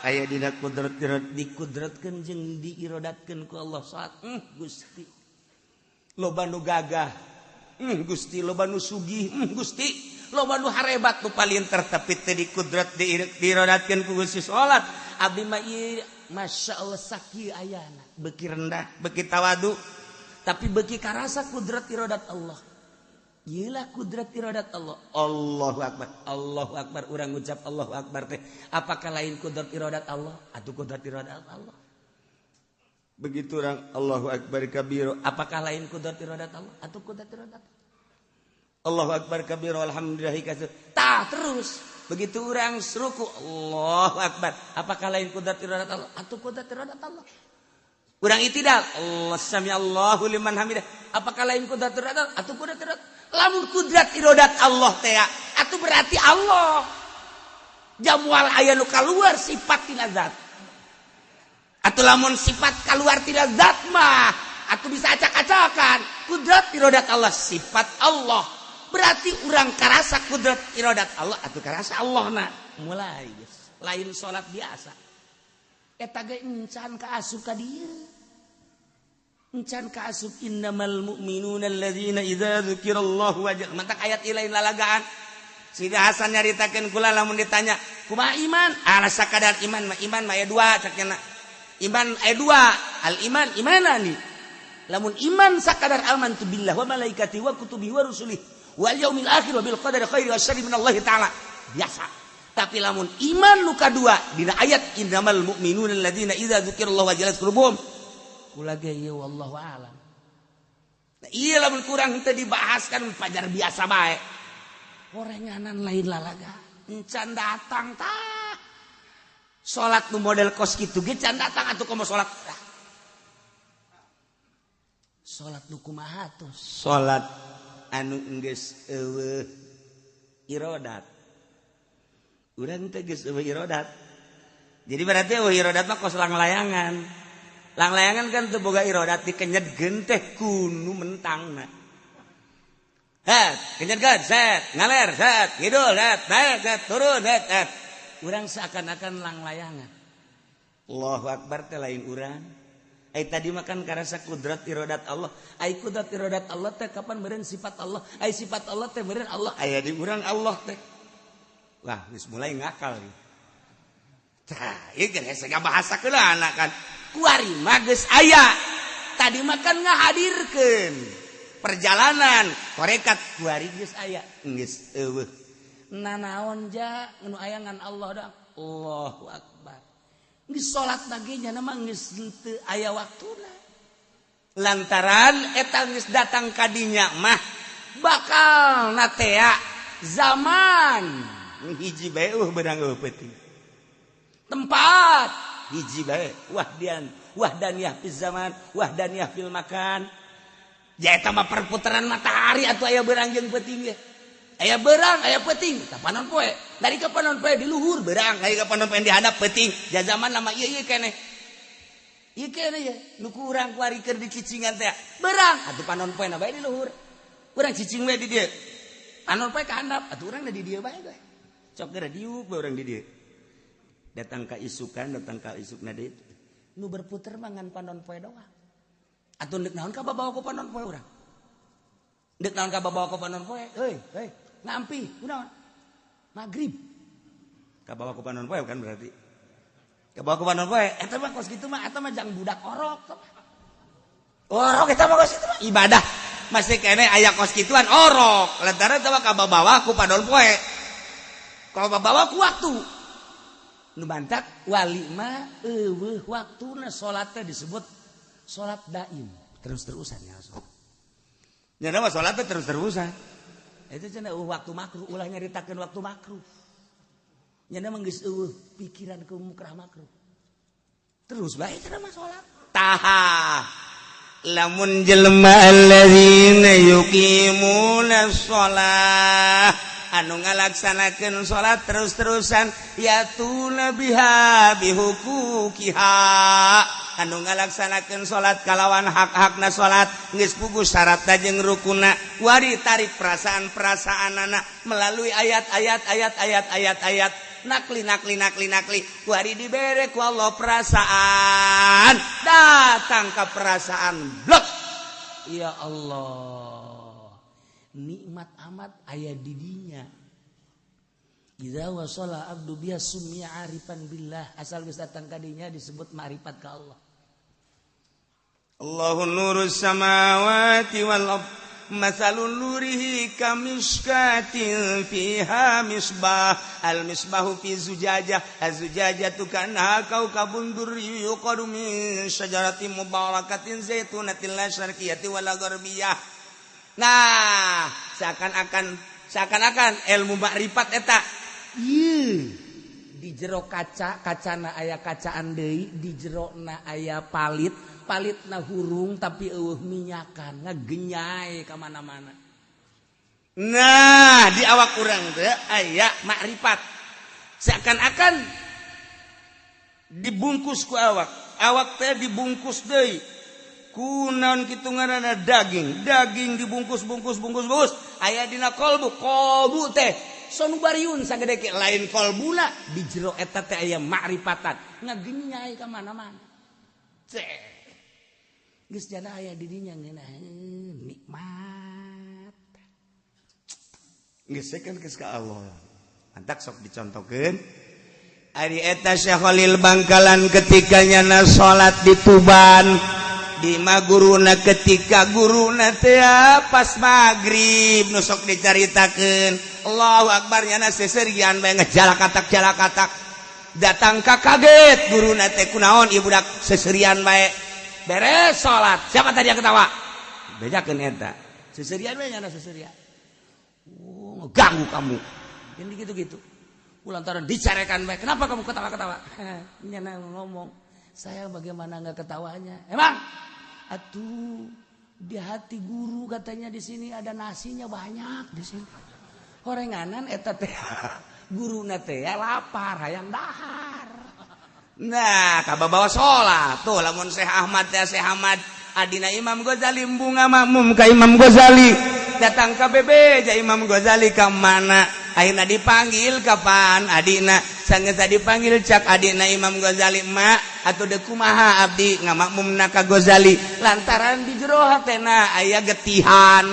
aya dina kudrat iradat, dikudratkeun jeung diiradatkeun ku Allah salat. Gusti loba nu gagah, Gusti loba nu sugih, Gusti loba nu harebat nu palinter, tapi teu dikudrat diiradatkeun ku Gusti salat. Abdi mah ieu Masya Allah sakieu ayana beuki rendah, beuki tawadu, tapi beuki karasa kudrat iradat Allah. Iyalah kudrat iradat Allah. Allahu akbar, Allahu akbar. Urang ngucap Allahu akbar teh apakah lain kudrat iradat Allah? Atuh kudrat iradat Allah. Begitu orang Allahu akbar kabiro, apakah lain kudrat iradat Allah? Atuh kudrat iradat Allah. Allahu akbar kabiro, alhamdulillahi katsir. Tah terus begitu orang ruku Allahu akbar, apakah lain kudrat iradat Allah? Atuh kudrat iradat Allah. Urang itidal, Allah sami Allahu liman hamidah, apakah lain kudrat iradat Allah? Atuh kudrat iradat. Lamun kudrat iradat Allah teh atuh berarti Allah jamual aya nu kaluar sifat tina zat. Atuh lamun sifat kaluar tina zat mah atuh bisa acak-acakan. Kudrat iradat Allah sifat Allah, berarti urang karasa kudrat iradat Allah atuh karasa Allah na mulai geus lain salat biasa. Eta ge encan ka asup ka dieu, encan ka asup innamal mu'minuna alladzina idza dzukirallahu wajal. Mantak ayat ieu lain lalagaan. Sidi Hasan nyaritakeun kula lamun ditanya kumaha iman, ala sakadar iman mah, iman mah aya dua cak nya. Iman aya dua, al iman imanani. Lamun iman sakadar amantu billah wa malaikati wa kutubi wa rusuli wal yaumil akhir wa bil qadari khairi wa syarri minallahi ta'ala, biasa. Tapi lamun iman nu kadua dina ayat innamal mu'minuna alladzina idza dzukirallahu wajilat qulubuhum, kula ge ieu wallahu alam. Nah, ieu lamun kurang teu dibahaskan pajar biasa bae. Horenganan lain lalaga. Encan datang tah. Salat nu model kos kitu ge can datang atuh komo salat. Salat nu kumaha tuh? Salat anu geus eueuh iradat. Urang teh geus eueuh iradat. Jadi berarti eueuh iradat mah kos langlayangan. Langlayangan kan teu boga iradat, dikenyetkeun teh kunu mentangna. Het, kenyetkeun, set, ngaler, set, ngidul, set, naik, set, turun, set, set. Urang seakan-akan langlayangan. Allahu akbar teh lain urang. Ai tadi makan karasa kudrat iradat Allah. Ai kudrat iradat Allah teh kapan meureun sifat Allah? Ai sifat Allah teh meureun Allah aya di urang Allah teh. Wah, geus mulai ngakal ieu. Tah, ieu geus hese bahasa keula kan. Kuari mah geus aya. Tadi makan ngahadirkeun perjalanan tarekat kuari geus aya. Geus eueuh. Nanaon ja nu aya ngan Allah doang. Allahu akbar. Geus salat lagi nya mah geus teu aya waktuna. Lantaran eta geus datang ka dinya mah bakal natea zaman hiji bae eueuh beunang eueuh peuting. Tempat hiji bae wahdian wahdaniyah fil zaman wahdaniyah fil makan. Ja eta mah perputaran matahari atuh aya beurang jeung peuting ge. Aya beurang aya peuting tah panon poe. Dari ka panon poe di luhur beurang, aya ka panon poe di handap peuting. Ja zaman lama ieu ieu keneh. Ieu keneh ye nu ku urang kuari keur dicicingan teh. Beurang atuh panon poe na bae di luhur. Urang cicing we di dieu. Panon poe ka handap atuh urang di dieu bae ge. Cok geura diuk bae urang di dieu. Datang ka isukan, datang ka isukna deui. Nu berputer mah ngan panon poe doang. Atuh deuk naon ka babawa ku panon poe urang? Deuk naon ka babawa ku panon poe? Heuy, heuy, ngampi, kunaon? Magrib. Ka bawa ku panon poe kan berarti. Ka bawa ku panon poe, eta mah kos kitu mah eta mah jang budak orok. Orok eta mah kos kitu mah ibadah. Masih kene aya kos kituan orok. Lantaran eta mah ka bawa ku panon poe. Ka bawa ku waktu. Nu bantak wali mah eueuh waktuna salat teh disebut salat daim, terus-terusan ya salat. Nya mah salat teh terus-terusan. Itu cenah eueuh waktu makruh, ulah nyaritakeun waktu makruh. Nya mah geus eueuh pikiran ke mukrah makruh. Terus bae cenah mah salat. Tah. Lamun jelema alladzina yuqimuna shalah anu ngalaksanakeun salat terus-terusan yatuna biha bihuquqiha anu ngalaksanakeun salat kalawan hak-hakna salat geus puguh syaratna jeung rukunna wari tarik perasaan-perasaanana melalui ayat-ayat ayat-ayat ayat-ayat nakli nakli nakli nakli wari dibere ku Allah perasaan datang ke perasaan blok ya Allah nikmat amat aya di dinya. Idza wasala abdu biha summiya arifan billah, asal geus datang ka dinya disebut ma'rifat ka Allah. Allahu nurus samawati wal ard matsalun nurihi kamishkatin fiha misbah al misbahu fi zujajah az-zujajatu kanha kaukabun durri yuqadu min syajaratin mubarakatin zaitunatin la syarqiyatin wala gharbiyah. Nah, seakan-akan ilmu makrifat eta. Ieu di jero kaca, kacana aya kacaan deui, di jerona aya palit, palitna hurung tapi eueuh minyakan, ngagenyai ka mana-mana. Nah, di awak urang teh aya makrifat. Seakan-akan dibungkus ku awak, awak teh dibungkus deui. Kunaon kitu ngaranna daging, daging dibungkus bungkus bungkus bungkus aya dina kolbu, kolbu teh sonubariun sagede ke lain kolbuna di jero eta teh aya makrifatan ngagenyai ka mana-mana. Cek geus jana aya di dinya ngeunaheun nikmat. Geus kan geus ka Allah. Mantak sok dicontokeun ari eta Syekh Khalil Bangkalan ketika nyana salat di Tuban di ma guruna ketika guruna teh pas magrib nu sok dicaritakeun Allahu akbar nyana seserian bae ngejalakatak-jalakatak datang ka kaget guruna teh kunaon ieu budak seserian bae beres salat siapa tadi yang ketawa bejakeun eta seserian bae nyana seserian oh ngeganggu kamu ini gitu-gitu lantaran dicarekan bae kenapa kamu ketawa-ketawa nyana ngomong saya bagaimana nggak ketawanya emang atuh di hati guru katanya di sini ada nasinya banyak di sini. Horenganan eta teh guruna teh lapar hayang dahar. Nah, kababawa salat tuh lamun Syekh Ahmad teh Syekh Ahmad adina Imam Ghazali bunga makmum ka Imam Ghazali datang ka bebeja Imam Ghazali ka mana akhirna dipanggil kapan adina sanggeus dipanggil cak adina Imam Ghazali mak atuh deuk kumaha abdi ngamakmumna ka Ghazali lantaran di jero hatena aya getihan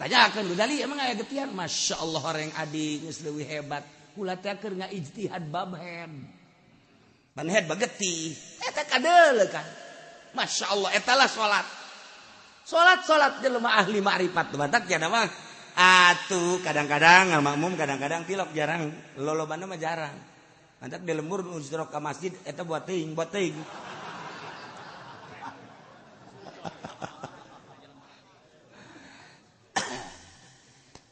tanyakeun Ghazali emang aya getihan Masya Allah orang adi geus leuwih hebat kula teh keur ngaijtihad bab head ban head bagetih eta kadeuleu kan Masya Allah eta lah salat salat salat jelema ahli ma'rifat batak jana mah atuh kadang-kadang ngamakmum kadang-kadang tilok jarang lolobana mah jarang mantak di lembur nu ka masjid eta buat teuing buat teuing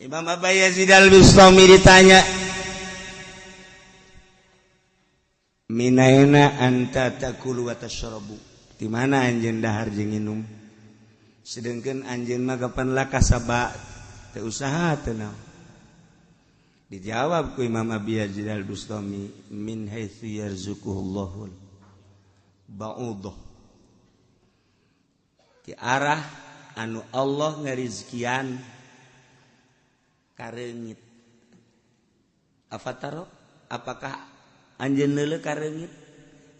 Imam Abu Yazid Al-Bustami ditanya minaina anta takulu wa tashrabu di mana anjeun dahar jeung minum sedengkeun anjeun mah kapan lah kasaba teu usaha teu naon dijawab ku Imam Abi Yazid Al-Bustami min haitsu yarzuquhullahu ba'udah di arah anu Allah ngarizkian kareungit Afataro, apakah anjeun neuleuh ka reungit?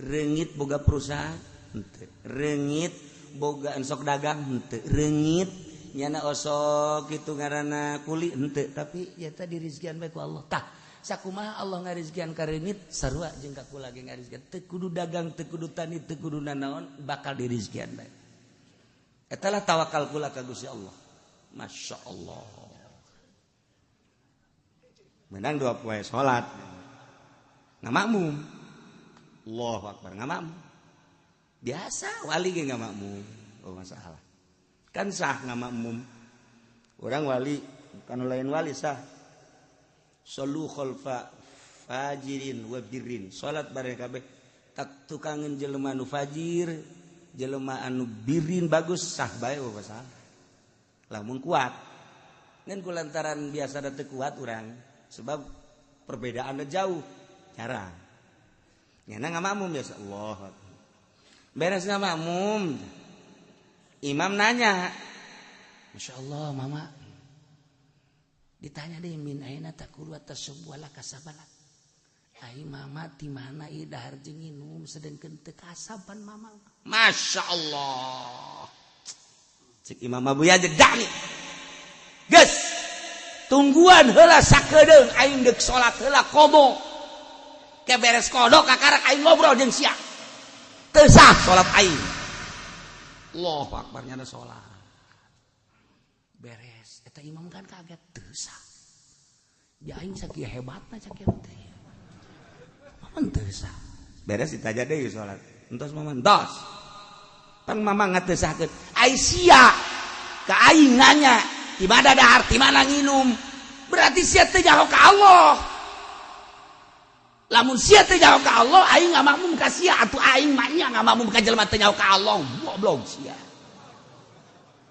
Reungit boga perusahaan henteu, reungit boga ensok dagang henteu, reungit nyana osok kitu ngaranna kuli henteu, tapi ya tadi rizkian bae ku Allah. Tah, sakumaha Allah ngarizkian ka reungit sarua jeung ka kula ge ngarizkian. Teu kudu dagang, teu kudu tani, teu kudu nanaon, bakal dirizkian bae. Eta lah tawakal kula ka Gusti Allah. Masya Allah. Menang dua poe salat ngamakmum. Allahu akbar, ngamakmum. Biasa wali ge ngamakmum. Oh masalah. Kan sah ngamakmum. Orang wali kan lain wali sah. Sallu khalfa fajirin wa birrin. Salat bareng kabeh tak tukangeun jelema nu fajir, jelema anu birin bagus sah bae oh masalah. Lamun kuat. Ngan kulantaran biasa da teu kuat urang. Sebab perbedaannya jauh jarang nyana ngamakmum biasa. Allah beres ngamakmum, imam nanya, Masya Allah mama ditanya deh, min aina takulu atas sebuah kasabalak, ai mama di mana ieu dahar jeung nginum sedengkeun teu kasaban mama. Masya Allah, cek Imam Abu Yazid dani geus tungguan heula sakedeung, aing deuk salat heula qada, ke beres qada kakarak aing ngobrol jeung sia. Teu sah salat aing. Allahu akbar, nyana salat beres eta imam kan kaget, teu sah ya aing sakieu hebatna sakieu teh mama teu sah. Beres ditaja deui salat, entos mama, entos pan mama ngateu sahkeun, ai sia ka aing nanya di mana dahar, di mana nginum, berarti sia teu nyaho ka Allah. Lamun sia teu nyaho ka Allah, aing ngamakmum ka sia atuh aing mah nya ngamakmum ka jelema teu nyaho ka Allah, goblok sia.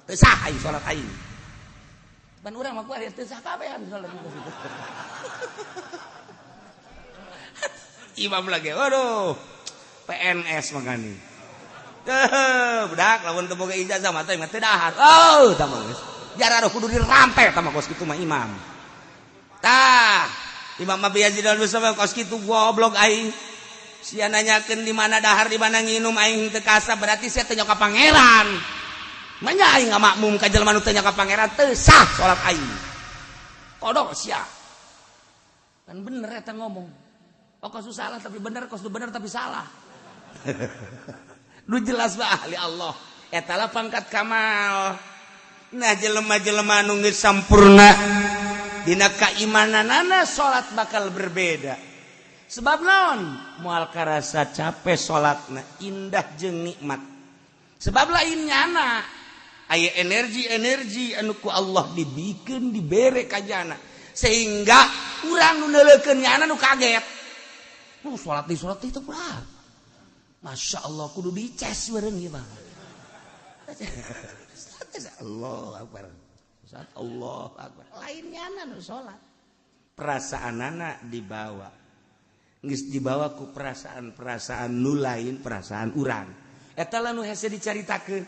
Teu sah aing salat aing. Pan urang mah kuari teu sah kabehan salat itu. Imam lagi, waduh, PNS makani. Budak lamun teu boga ijazah mah teh teu dahar. Oh, tah mah geus. Jarang kudu dirampe tah mah kos kitu mah imam. Tah, Imam Abi Yazid Al-Bustami kos kitu goblok aing. Sia nanyakeun di mana dahar, di mana nginum aing teu kasab, berarti sia teu nyaho ka pangeran. Manya aing ngamakmum ka jelema nu teu nyaho ka pangeran, teu sah salat aing. Kodok sia. Kan bener eta ngomong. Oh kos salah tapi bener, kos bener tapi salah. Nu jelas mah ahli Allah. Eta lah pangkat kamal. Nah jelema-jelema nu geus sampurna dina kaimananana salat bakal berbeda. Sebab naon? Moal karasa capek salatna, indah jeung nikmat. Sebab lain nyana aya energi-energi anu ku Allah dibikeun dibere ka jana sehingga urang nu neuleukeun nyana nu kaget. Salat di salat itu pura. Masya Allah kudu dices bareng ieu mah. Allah akbar. Saat Allah akbar. Lain nyana nu salat. Perasaanana dibawa. Geus dibawa ku perasaan-perasaan nu lain perasaan urang. Eta lah nu hese dicaritakeun.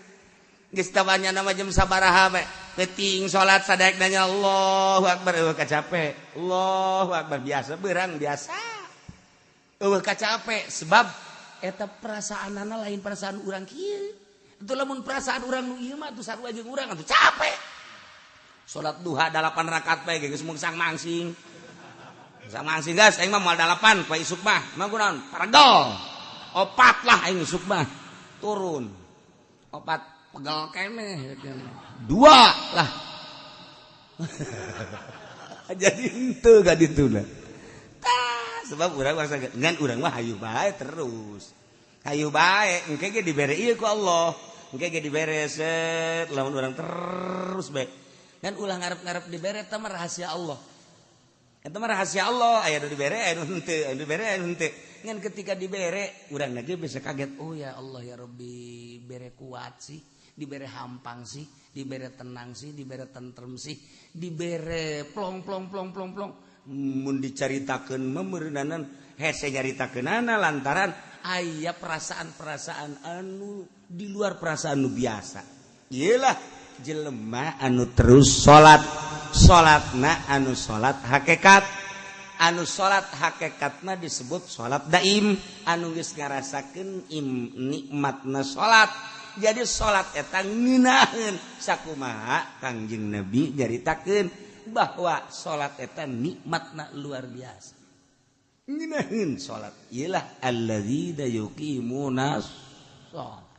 Geus tawanya nama jam sabaraha bae. Peuting salat sadaek nanya Allahu akbar eueuh kacape. Allahu akbar biasa beurang biasa. Eueuh kacape sebab eta perasaanana lain perasaan urang kieu. Itu lamun perasaan urang nu ieu mah atuh sarua jeung urang atuh capek. Salat duha 8 rakaat bae geus mungsang mangsing. Mungsang mangsing geus aing mah moal 8 poe isuk mah. Mah kunaon? Paregel. Opat lah aing isuk mah. Turun. Opat pegel keneh. 2 lah. Jadi henteu ka dituna. Tah sebab urang mah ngan urang mah hayu bae terus. Hayu bae engke ge dibere ieu ku Allah. Engke ge dibere set lamun urang terus bae. Ngan ulah ngarep-ngarep dibere eta mah rahasia Allah. Eta mah rahasia Allah, aya nu dibere aya nu henteu, aya nu dibere aya nu henteu. Ngan ketika dibere urang lagi bisa kaget, oh ya Allah ya Rabbi, bere kuat sih, dibere hampang sih, dibere tenang sih, dibere tentrem sih, dibere plong plong plong plong plong. Mun dicaritakeun mah meureunanan hese nyaritakeunana lantaran aya perasaan-perasaan anu di luar perasaan nu biasa. Iyalah jelema anu terus salat, salatna anu salat hakikat, Anu salat hakikatna disebut salat daim, anu geus ngarasakeun nikmatna salat. Jadi salat eta ngeunaheun sakumaha Kangjeng Nabi nyaritakeun bahwa salat eta nikmatna luar biasa. Ngeunaheun salat ialah alladzina yuqimuna shalah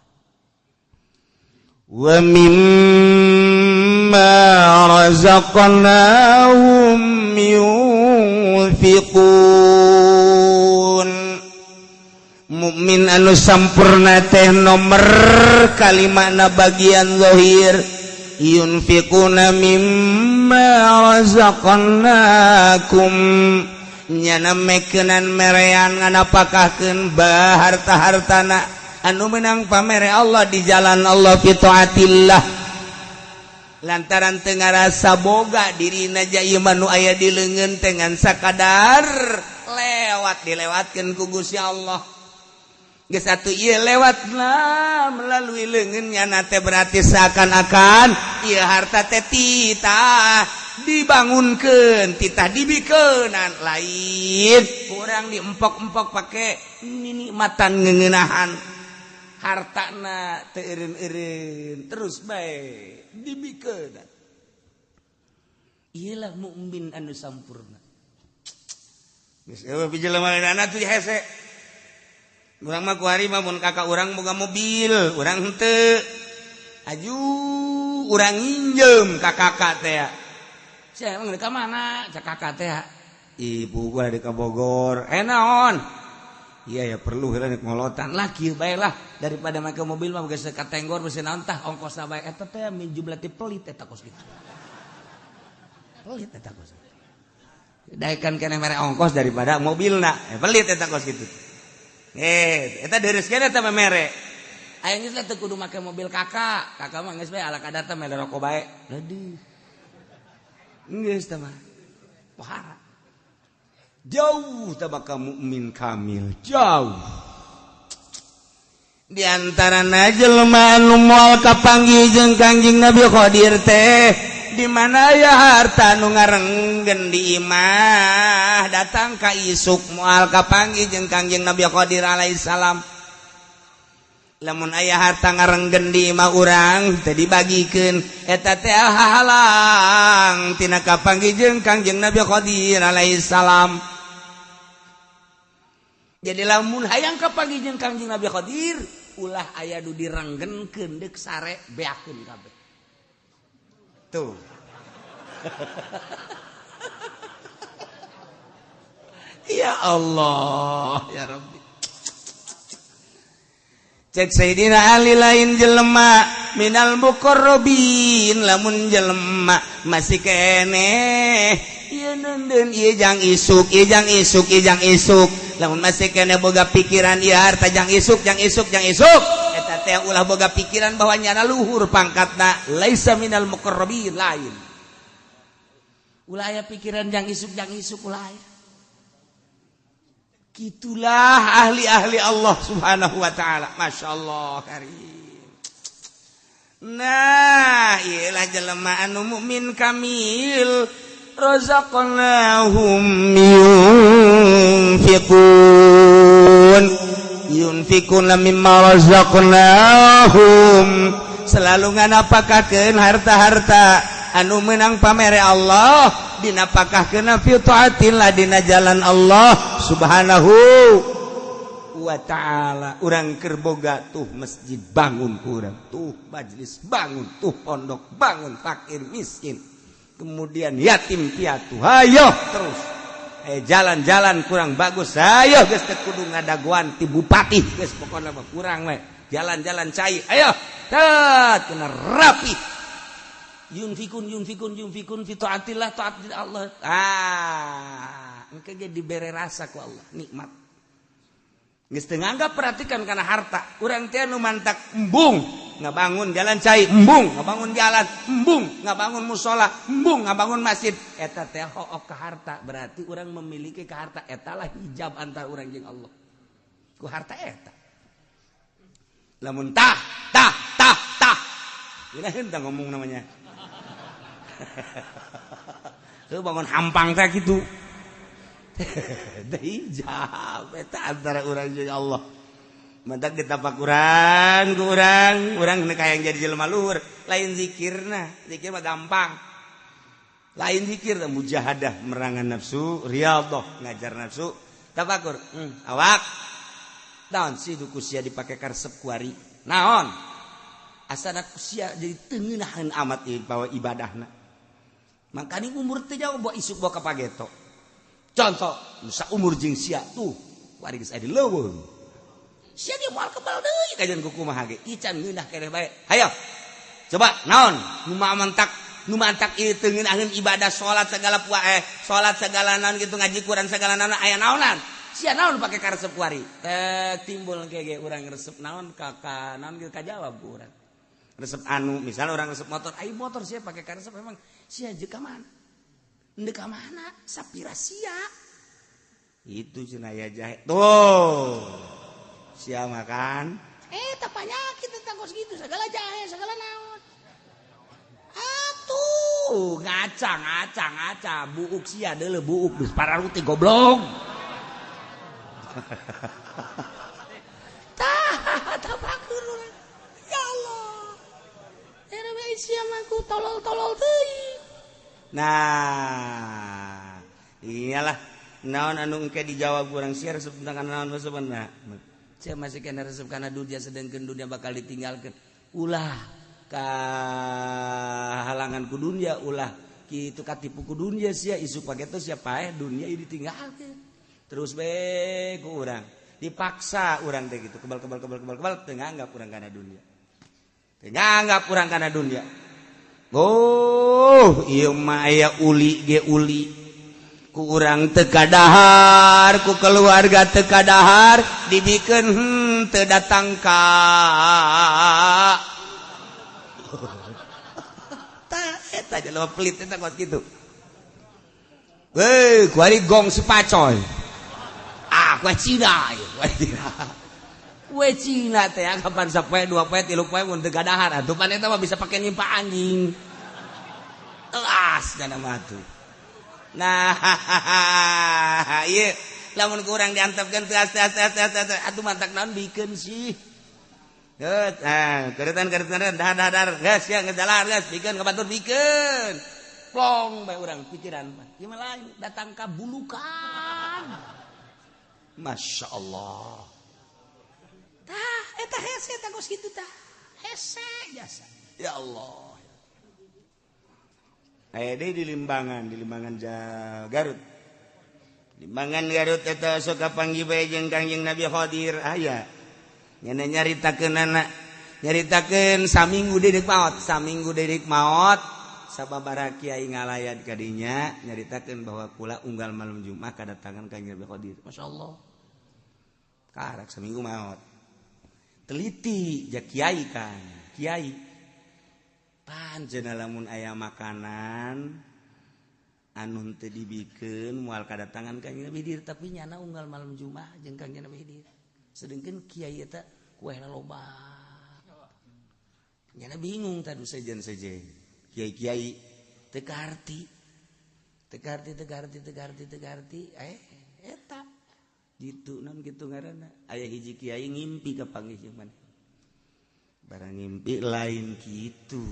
wa mimma razaqnahum yunfiqun. Mukmin anu sampurna teh nomor kalimana bagian zahir yunfiquna mimma razaqnakum, nyana mekenan merean nganapakahkeun harta-hartana anu menang pamere Allah di jalan Allah fi taatillah. Lantaran teu ngarasa boga dirina ja ieu mah nu aya di leungeun teh ngan sakadar lewat dilewatkeun ku Gusti Allah. Geus atuh ieu lewatna melalui leungeun nyana teh berarti seakan-akan ieu harta teh titah dibangunkeun, titah dibikeunan, lain kurang diempok-empok pake nikmatan ngeuneunahan hartana teu eureun-eureun terus bae dibikeun. Iyalah mukmin anu sampurna. Geus eueuh pijelema lainna tuh hese. Urang mah kuari mah mun kakak urang boga mobil, urang henteu. Aju urang nginjem ka kakak teh. Sia emang ka mana? Cak kakak teh. Ibu gua di ka Bogor. Eh naon? Iya ya perlu heula ngolotan lah kieu bae lah daripada make mobil mah geus katenggor beusi naon tah ongkosna bae eta teh min jumlah ti pelit eta kos kitu. Pelit eta kos. Daekan keneh mere ongkos daripada mobilna. Pelit eta kos kitu. Eta deres keneh eta mere. Aya geus teh kudu make mobil kakak. Kakak mah geus bae ala kadar teh mere rokok bae. Leudeung. Geus teh mah. Pohara. Jauh tabaka mukmin kamil, jauh. Di antara jelema anu moal kapanggih jeung Kangjeng Nabi Khadir teh di mana ya harta nu ngarenggen di imah datang ka isuk moal kapanggih jeung Kangjeng Nabi Khadir alaihissalam. Lamun aya harta ngarenggen di imah urang teu dibagikeun eta teh halang tina kapanggih jeung Kangjeng Nabi Khadir alaihissalam. Jadi lamun hayang kapanggih jeung Kangjeng Nabi Khadir ulah aya nu direnggenkeun deuk sare beakeun kabeh. Tuh. Ya Allah, ya Rabbi. Cek Sayyidina Ali lain jelema minal muqarrabin, lamun jelema masih keneh ieu neundeun ieu jang isuk, ieu jang isuk, ieu jang isuk. Lamun masih keneh boga pikiran ieu harta jang isuk, jang isuk, jang isuk. Eta teh ulah boga pikiran bahwa nyana luhur pangkatna, laisa minal muqarrabin lain. Ulah aya pikiran jang isuk ulah aya. Gitulah ahli-ahli Allah subhanahu wa ta'ala. Masya Allah karim. Nah, ialah jelema anu mukmin kamil. Razaqnahum yunfiqun. Yunfiquna mimma razaqnahum. Selalu nganapakakeun harta-harta anu menang pamere Allah dinapakahkeun fi taatillah dina jalan Allah subhanahu wa ta'ala. Urang keur boga tuh masjid bangun, urang tuh majelis bangun, tuh pondok bangun, fakir miskin, kemudian yatim piatu, hayo terus. Jalan-jalan kurang bagus, ayo geus teu kudu ngadagoan ti bupati, geus pokona mah kurang we. Jalan-jalan cai, ayo tet kena rapi. Yunfikun yunfikun yunfikun fi taatillah taat Allah. Ah, engke ge dibere rasa ku Allah nikmat. Geus teu nganggap perhatikan kana harta. Urang teh nu mantak embung ngabangun jalan cai, embung ngabangun jalan, embung ngabangun musola, embung ngabangun masjid. Eta teh hook ka harta, berarti urang memiliki ka harta. Eta lah hijab antara urang jeung Allah. Ku harta eta. Lamun tah tah tah tah. Geuna henteu ngomong namanya. Tuh bangun hampang teh gitu. Teu ijab eta antara urang jeung Allah. Mantak ditapakuran ku urang, urang henteu hayang jadi jelema luhur, lain zikirna, zikir mah gampang. Lain zikir mujahadah merangan nafsu, riyadhah ngajar nafsu, tafakur. Awak. Naon sih ku sia dipake karesep kuari? Naon? Asana ku sia jadi teu ngeunaheun amat ieu bawa ibadahna. Makani umur teu jauh bawa isuk bawa ka pageto. Contoh, nu saumur jeung sia tuh, kuari geus aya di leuweung. Sia ge moal kebal deui kajian ku kumaha ge. Ican ngeunah keneh bae. Hayo. Coba naon nu mantak ieu teu ngeunaheun ibadah salat segala salat segala naon gitu ngaji Quran segala naon aya naonan. Sia naon pake karesep kuari. Teh timbul ge urang resep naon ka naon ge kajawab ku urang. Resep anu misalnya orang resep motor, ai motor sia pake karesep emang sia jeung ka mana? Endek ka mana? Sapira sia. Itu cenah aya jahe. Tuh. Sia makan tak penyakit tentang kos gitu segala jahe segala naon atuh ngaca ngaca ngaca buuk sia deuleu buuk geus pararuti goblok. Tah tapakur urang ya Allah era bae sia mah ku tolol-tolol teuing. Nah iyalah naon anu engke dijawab urang sia resep tentang naon sebenarnya. Saya masih kena resep karena dunia sedangkan dunia bakal ditinggalkan. Ulah kahalangan ku dunia, ulah kitu katipu ku dunia sia isu pageto sia paeh dunia ieu ditinggalkeun. Terus be ku urang dipaksa urang teh gitu kebal kebal kebal kebal kebal teu nganggap urang kana dunia. Teu nganggap urang kana dunia. Oh, ieu mah aya uli ge uli. Ku urang teu kadahar, ku keluarga teu kadahar, dibikeun teu datang ka. Tah eta jelema pelit eta kos kitu. Weh, kuari gong si pacoy. Ah, kue Cina ieu, kue Cina. Kue Cina teh kapan sapoe, dua poe, tilu poe mun teu kadahar atuh pan eta mah bisa pake nyimpa anjing. Telas dana mah tuh. Nah, iya, lamun kurang diantepkeun teas teas teas teas atuh mantak naon bikeun sih. Geus, nah, keretan keretan dahar dahar geus ya geus jalan geus bikeun ka batur bikeun. Plong bae urang pikiran mah. Ieu mah lain datang ka bulukan. Masya Allah. Tah, eta hese tah kos kitu tah. Hese jasa. Ya Allah. Aya deui di Limbangan Garut. Limbangan Garut eta sok kapanggih bae jeung Kangjeng Nabi Khadir aya. Nya nyaritakeun anak, nyaritakeun saminggu deui maot, saminggu deui maot sababaraha kiai ngalayat ka dinya nyaritakeun bahwa kula unggal malam Jumat kadatangan Kangjeng Nabi Khadir. Masyaallah. Karak saminggu maot. Teliti ja kiai kan, kiai. Panjenengan lamun aya makanan anu teu dibikeun moal kadatangan Kangjeng Nabi Khidir tapi nyana unggal malam Jumat jeung Kangjeng Nabi Khidir. Sedengkeun kiai eta kuehna loba. Nyana bingung tadu sejen-sejen. Kiai-kiai teu kaharti. Teu kaharti teu kaharti teu kaharti teu kaharti eta ditu naon kitu ngaranna aya hiji kiai ngimpi ka panggih jeung maneh. Barang ngimpi lain gitu.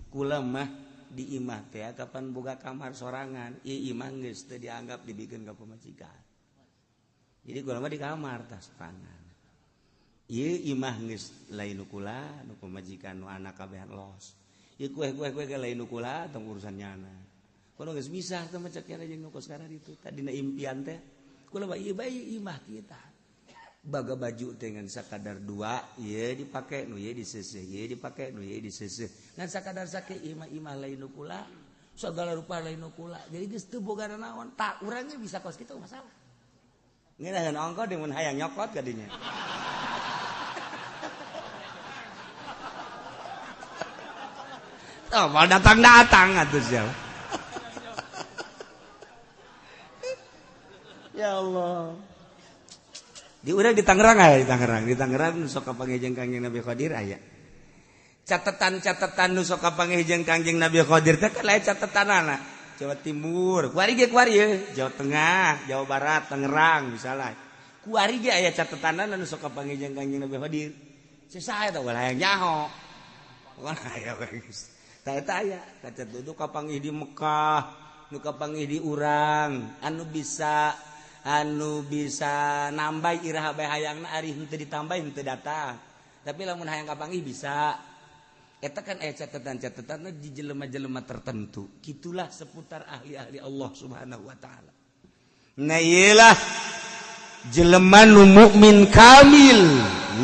Kula mah di imah teh kapan boga kamar sorangan, ieu imah geus teu dianggap dibikeun ka pamajikan. Jadi kula mah di kamar tah sorangan. Ieu imah geus lain nu kula, nu pamajikan nu anak kabehan los. Ieu kue-kue ge lain nu kula tong urusan nyana. Kono geus misah teh mah cek nyana jeung nu kos karena ditu. Tadina impian teh kula mah ieu bae imah kita. Baga baju dengan sakadar dua ye dipake nu ye diseseh ye dipake nu ye diseseh ngan sakadar sake imah imah lain nu kula segala rupa lain nu kula jadi geus teu boga naon tak urangnya bisa kos kitu masalah ngeunaheun ongko deui mun hayang nyokot ka dinya. Tah moal datang-datang atuh sia. Ya Allah. Di urang di Tangerang aya di Tangerang nu sok kapanggih jeung Kangjeng Nabi Khadir aya. Catatan-catatan nu sok kapanggih jeung Kangjeng Nabi Khadir teh kan lain catatanana. Jawa Timur, kuari ge kuari ye, Jawa Tengah, Jawa Barat, Tangerang misalnya. Kuari ge aya catatan anu sok kapanggih jeung Kangjeng Nabi Khadir. Sesah eta ulah hayang nyaho. Pokona aya we geus. Tah eta aya kacat itu kapanggih di Mekah, nu kapanggih di urang, anu bisa nambah iraha bae hayangna ari henteu ditambah henteu datang. Tapi lamun hayang kapanggih bisa. Eta kan aya catatan-catatan di jelema-jelema tertentu. Gitulah seputar ahli-ahli Allah Subhanahu wa taala. Nah, iyalah jelema nu mukmin kamil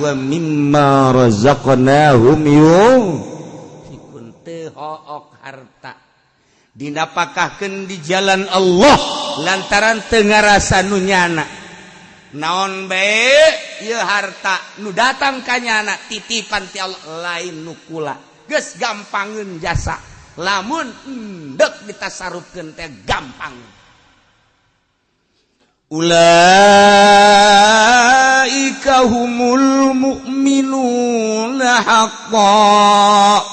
wa mimma razaqnahum yunfiqun, teu hook harta dinapakahkeun di jalan Allah lantaran teu ngarasa nu nyana. Naon bae ieu harta nu datang ka nyana titipan ti Allah, lain nu kula. Geus gampangeun jasa, lamun endek ditasarufkeun teh gampang. Ulaika humul mu'minuna haqqan.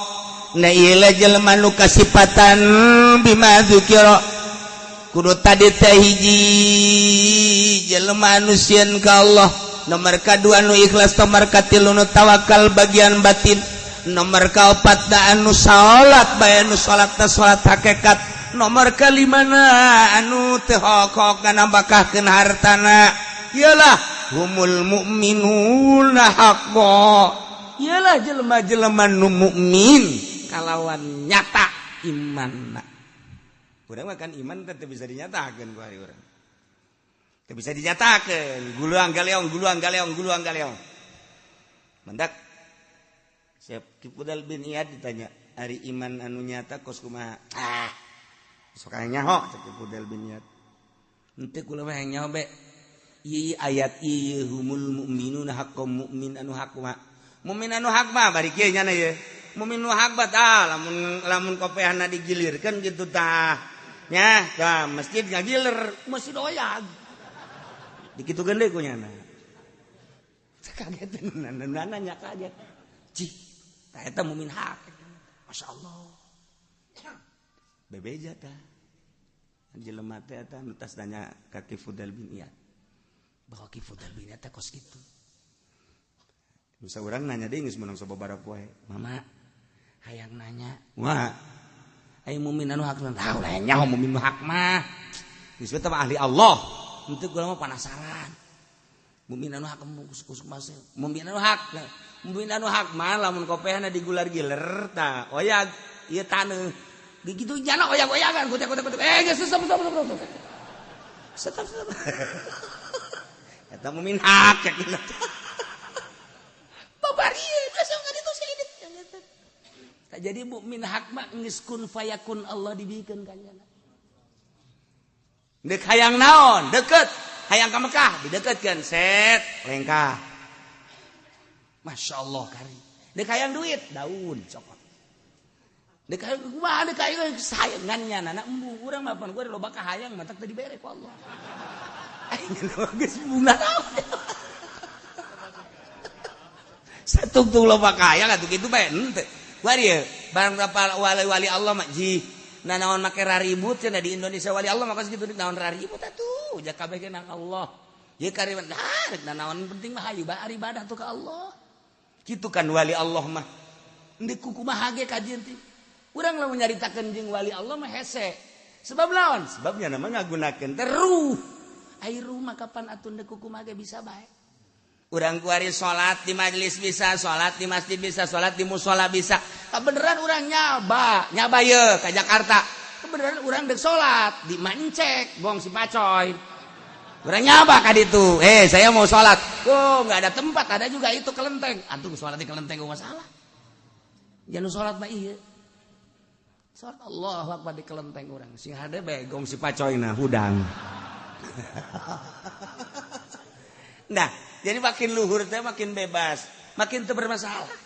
Nah, ieu jelema nu kasipatan bima dzukira kudu tadi teh: hiji, jelema anu sieun ka Allah; nomor kadua, nu ikhlas; nomor katilu, nu tawakal bagian batin; nomor kaopat da anu salat bae, anu salat teh salat hakikat; nomor kalimana, anu teu hokok nambahkeun hartana. Iyalah humul mu'minuna haqqan, iyalah jelema-jelema nu mukmin kalawan nyata imanna. Urang mah kan iman teh bisa dinyatakeun ku hari urang. Teu bisa dinyatakeun, guluang galeong, guluang galeong, guluang galeong. Mendak siap Ki Fudhail bin Iyad ditanya, ari iman anu nyata kos kumaha? Ah, sok nyaho cek Ki Fudhail bin Iyad. Henteu, kula mah nyaho be. Ieu ayat ieu humul mu'minuna haqqan, mukmin anu hak mah. Mukmin anu hak mah bari kieu nyana ye. Mukmin nu hak mah tah lamun lamun kopehana digilirkeun kitu tah. Nya, tah masjid ngagiler, masjid oyag. Dikitukeun deui ku nyana. Kaget nanya kaget. Cih, tah eta mukmin hak. Masya Allah. Bebeja tah. Jelema teh eta nu tas nanya ka Ki Fudhail bin Iyad. Bahwa Ki Fudhail bin Iyad teh kos kitu. Bisa urang nanya deui geus meunang sababaraha poe. Mama, hayang nanya. Wah. Aya mukmin anu hak, tah ulah nyaho mukmin nu hak mah. Geus teh ahli Allah. Henteu, kula mah penasaran. Mukmin anu hak kus masih. Mukmin anu hak. Mukmin anu hak mah lamun kopehna digular-giler tah oyag ieu taneuh. Begitu jana oyag-oyagan kutek kutek kutek. Eh, geus, stop, stop, stop, stop. Stop, stop. Eta mukmin hak cek. Babari geus itu sih. Jadi mukmin hak mah geus kun fayakun Allah dibikeun ka nyana. Dek hayang naon, deket. Hayang ka Mekah, dideketkeun set, lengkah. Masya Allah kari. Dek hayang duit, daun cokot. Dek hayang kumaha, dek hayang sayangannya nana embung urang mah pan gua loba kahayang matak teu dibere ku Allah. Aing geus bunga naon. Satungtung loba kahayang atuh kitu bae henteu. Wari barang wali-wali Allah mah ji nah naon make raribut cenah di Indonesia wali Allah mah kitu, naon raribut atuh ja kabeh ge nang Allah. Ye kariman nah rek naon, penting mah hayu bae ibadah tuh ka Allah. Kitu kan wali Allah mah. Endek kumaha ge kajian teh. Urang lamun nyaritakeun jeung wali Allah mah hese. Sebab lawan? Sebabnya namanya ngagunakeun teh ruh. Ai ruh mah kapan atuh ndek kumaha ge bisa bae. Urang kuari salat di majelis bisa, salat di masjid bisa, salat di musola bisa. Kebenaran urang nyaba, nyaba ye ke Jakarta. Kebenaran urang dek salat di Mancek, gong si pacoy. Urang nyaba ka ditu. Eh, saya mau salat. Oh, nggak ada tempat, ada juga itu kelenteng. Antum salat di kelenteng gua masalah. Jangan salat mah iya. Salat Allah Akbar di kelenteng urang. Sing hade bae gong si pacoy nah hudang. Nah, jadi makin luhur teh makin bebas, makin teu bermasalah.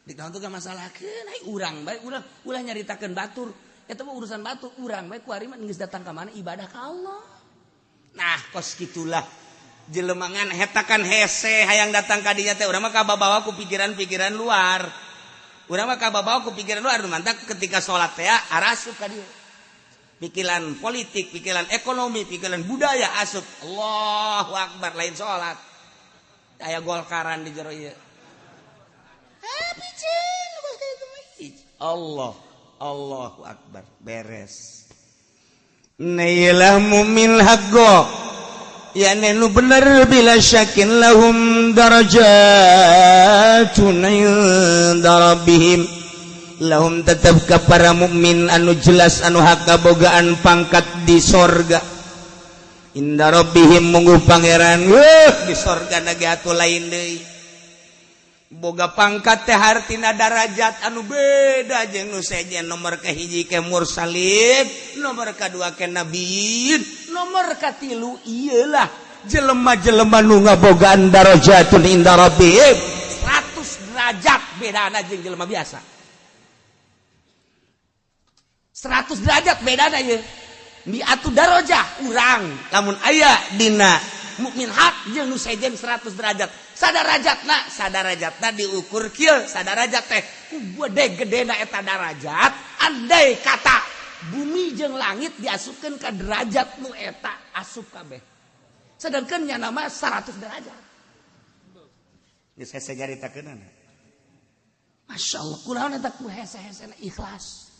Di tuh gak masalahkeun, ai urang bae urang ulah nyaritakeun batur. Eta mah urusan batur, urang bae kuari mah geus datang ka mana ibadah ka Allah. Nah, kos kitulah jelemangan hetakan hese hayang datang ka dinya teh urang mah kababawa ku pikiran-pikiran luar. Urang mah kababawa ku pikiran luar, mantak ketika salat teh arasup ka dieu. Pikiran politik, pikiran ekonomi, pikiran budaya asup. Allahu akbar, lain salat. Aya Golkaran di jero ieu. Allah, Allahu akbar, beres. Nailah mumin haqqo. Ya nu bener bila syakin lahum darajatun inda rabbihim. Lahum tetap ke para mukmin anu jelas anu hak kabogaan pangkat di sorga. Inda rabbihim mungguh pangeran. Di sorga nage atuh lain deui. Boga pangkat teh hartina darajat anu beda jeung nu sejen. Nomor kahiji ke mursalin, nomor kadua ke nabiyin, nomor katilu iyalah jelema-jelema nu ngabogaan darajatun inda rabbihim. 100 derajat bedana jeung jelema biasa. 100 derajat bedana ieu. Mi'atu darajah urang lamun aya dina mukmin hak jeung nu sejen 100 derajat. Sadarajatna, sadarajatna diukur kieu, sadarajat teh ku gede-gedena eta darajat, andai kata bumi jeung langit diasupkeun ka derajat nu eta asup kabeh. Sedangkan nya nama 100 derajat. Geus hese nyaritakeunana. Masya Allah, kunaon eta ku hese-hesena ikhlas.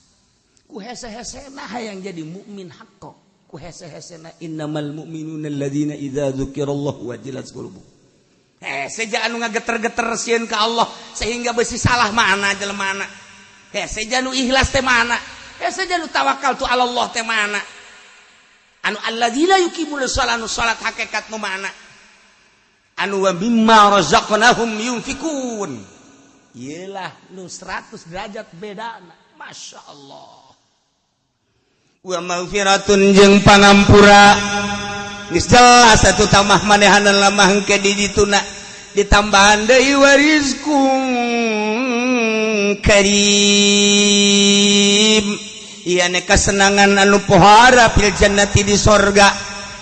Ku hese-hesena hayang jadi mukmin haqqo. Ku hese-hesena innamal mu'minuna alladzina idza dzukirallahu wajilat qulubuhum. Hese anu ngageter-geter sieun ka Allah sehingga besi salah mana jelema mana. Hese anu ikhlas teh mana. Hese anu tawakal tu Allah teh mana. Anu alladzina yuqimuna shalat, anu salat hakikat nu mana. Anu wa mimma razaqnahum yunfikun. Iyalah nu 100 derajat bedana. Masya Allah. Wa maghfiratun jeung pangampura. Geus jelas atuh tamah manehanan lamah engke di dituna ditambahan deui warizqun karim. Ieu ne kasenangan anu pohara fil jannati di sorga.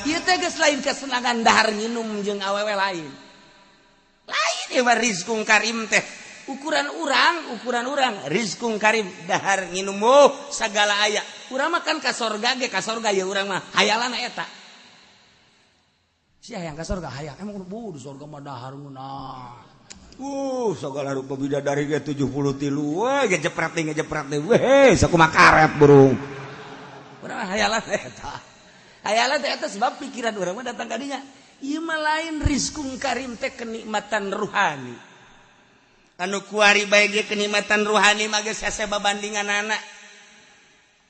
Ieu teh geus lain kesenangan dahar nginum jeung awewe lain. Lain ieu mah rizqun karim teh. Ukuran urang rizqun karim dahar nginum oh sagala aya. Urang mah kan ka sorga ge ka sorga ya urang mah hayalana eta. Sia yang ka sorga hayang emang bu di sorga mah dahar ngeunah. Segala rupa bidadari ge 73 we ngejepret deui weh sakumaha karet burung. Urang mah hayalan eta. Hayalan teh eta sebab pikiran urang mah datang ka dinya. Ieu mah lain rizqun karim teh kenikmatan ruhani. Anu kuari bae ge kenikmatan ruhani mah geus hese babandinganana.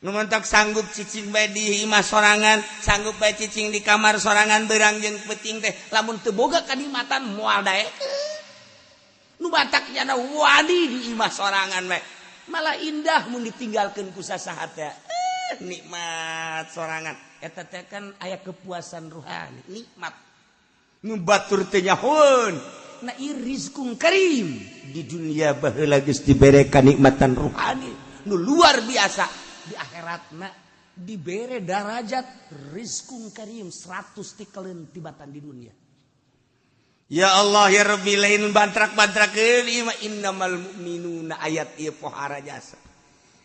Nu mentok sanggup cicing bae di imah sorangan, sanggup bae cicing di kamar sorangan berang jeung peuting teh lamun teu boga kenikmatan moal daekeun. Nu batak nyana wani di imah sorangan bae. Malah indah mun ditinggalkeun ku sasaha teh. Nikmat sorangan. Eta teh kan aya kepuasan ruhani, nikmat. Nu batur teh nyahoeun. Nah ieu rizqun karim di dunia baheula geus dibere kanikmatan ruhani nu luar biasa. Di akhiratna dibere darajat rizqun karim 100 tikeleun tibatan di dunia. Ya Allah ya Rabbi lain bantrak-bantrakeun ieu mah innamal mu'minuna ayat ieu pohara jasa.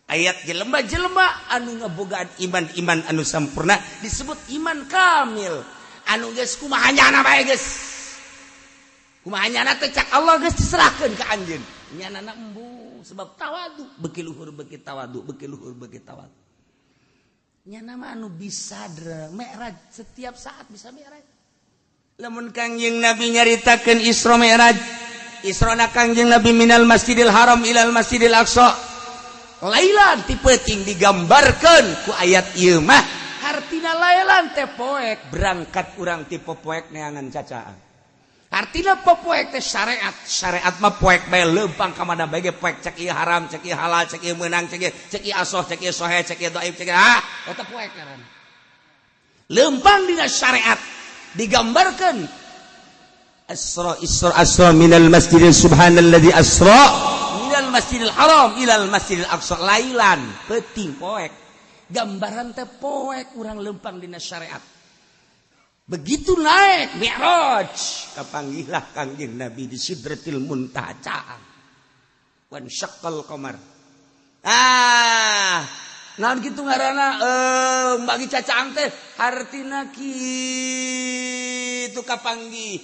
Ayat jelema-jelema anu ngabogaan iman-iman anu sampurna disebut iman kamil. Anu geus kumaha nyana bae geus. Kumaha nyana teh cak Allah geus diserahkeun ka anjeun. Nyanana embung sebab tawadu beki luhur beki tawadu beki luhur beki tawadu. Nyana mah anu bisa mi'raj setiap saat bisa mi'raj. Lamun Kangjeng Nabi nyaritakeun Isra Mi'raj, Isra na Kangjeng Nabi minal Masjidil Haram ilal Masjidil Aqsa. Lailan ti peuting digambarkeun ku ayat ieu mah hartina lailan teh poek berangkat urang ti poek neangan cacaan. Artinya poek teh syariat, syariat mah poek bae leumpang ka mana bae ge poek cek ieu haram, cek ieu halal, cek ieu meunang, cek ieu asoh, cek ieu soheh, cek ieu dhaif, cek ieu ah eta poek ngaranna. Leumpang dina syariat digambarkeun Asra Isra Asra minal Masjidil Subhanalladzi asra minal Masjidil Haram ilal Masjidil Aqsa lailan peuting poek. Gambaran teh poek urang leumpang dina syariat. Begitu naik Mi'raj kapanggihlah Kangjeng Nabi di Sidratil Muntaha. Wan syaqqal qamar. Ah, Naon kitu ngaranna bagi cacang teh hartina kitu kapanggih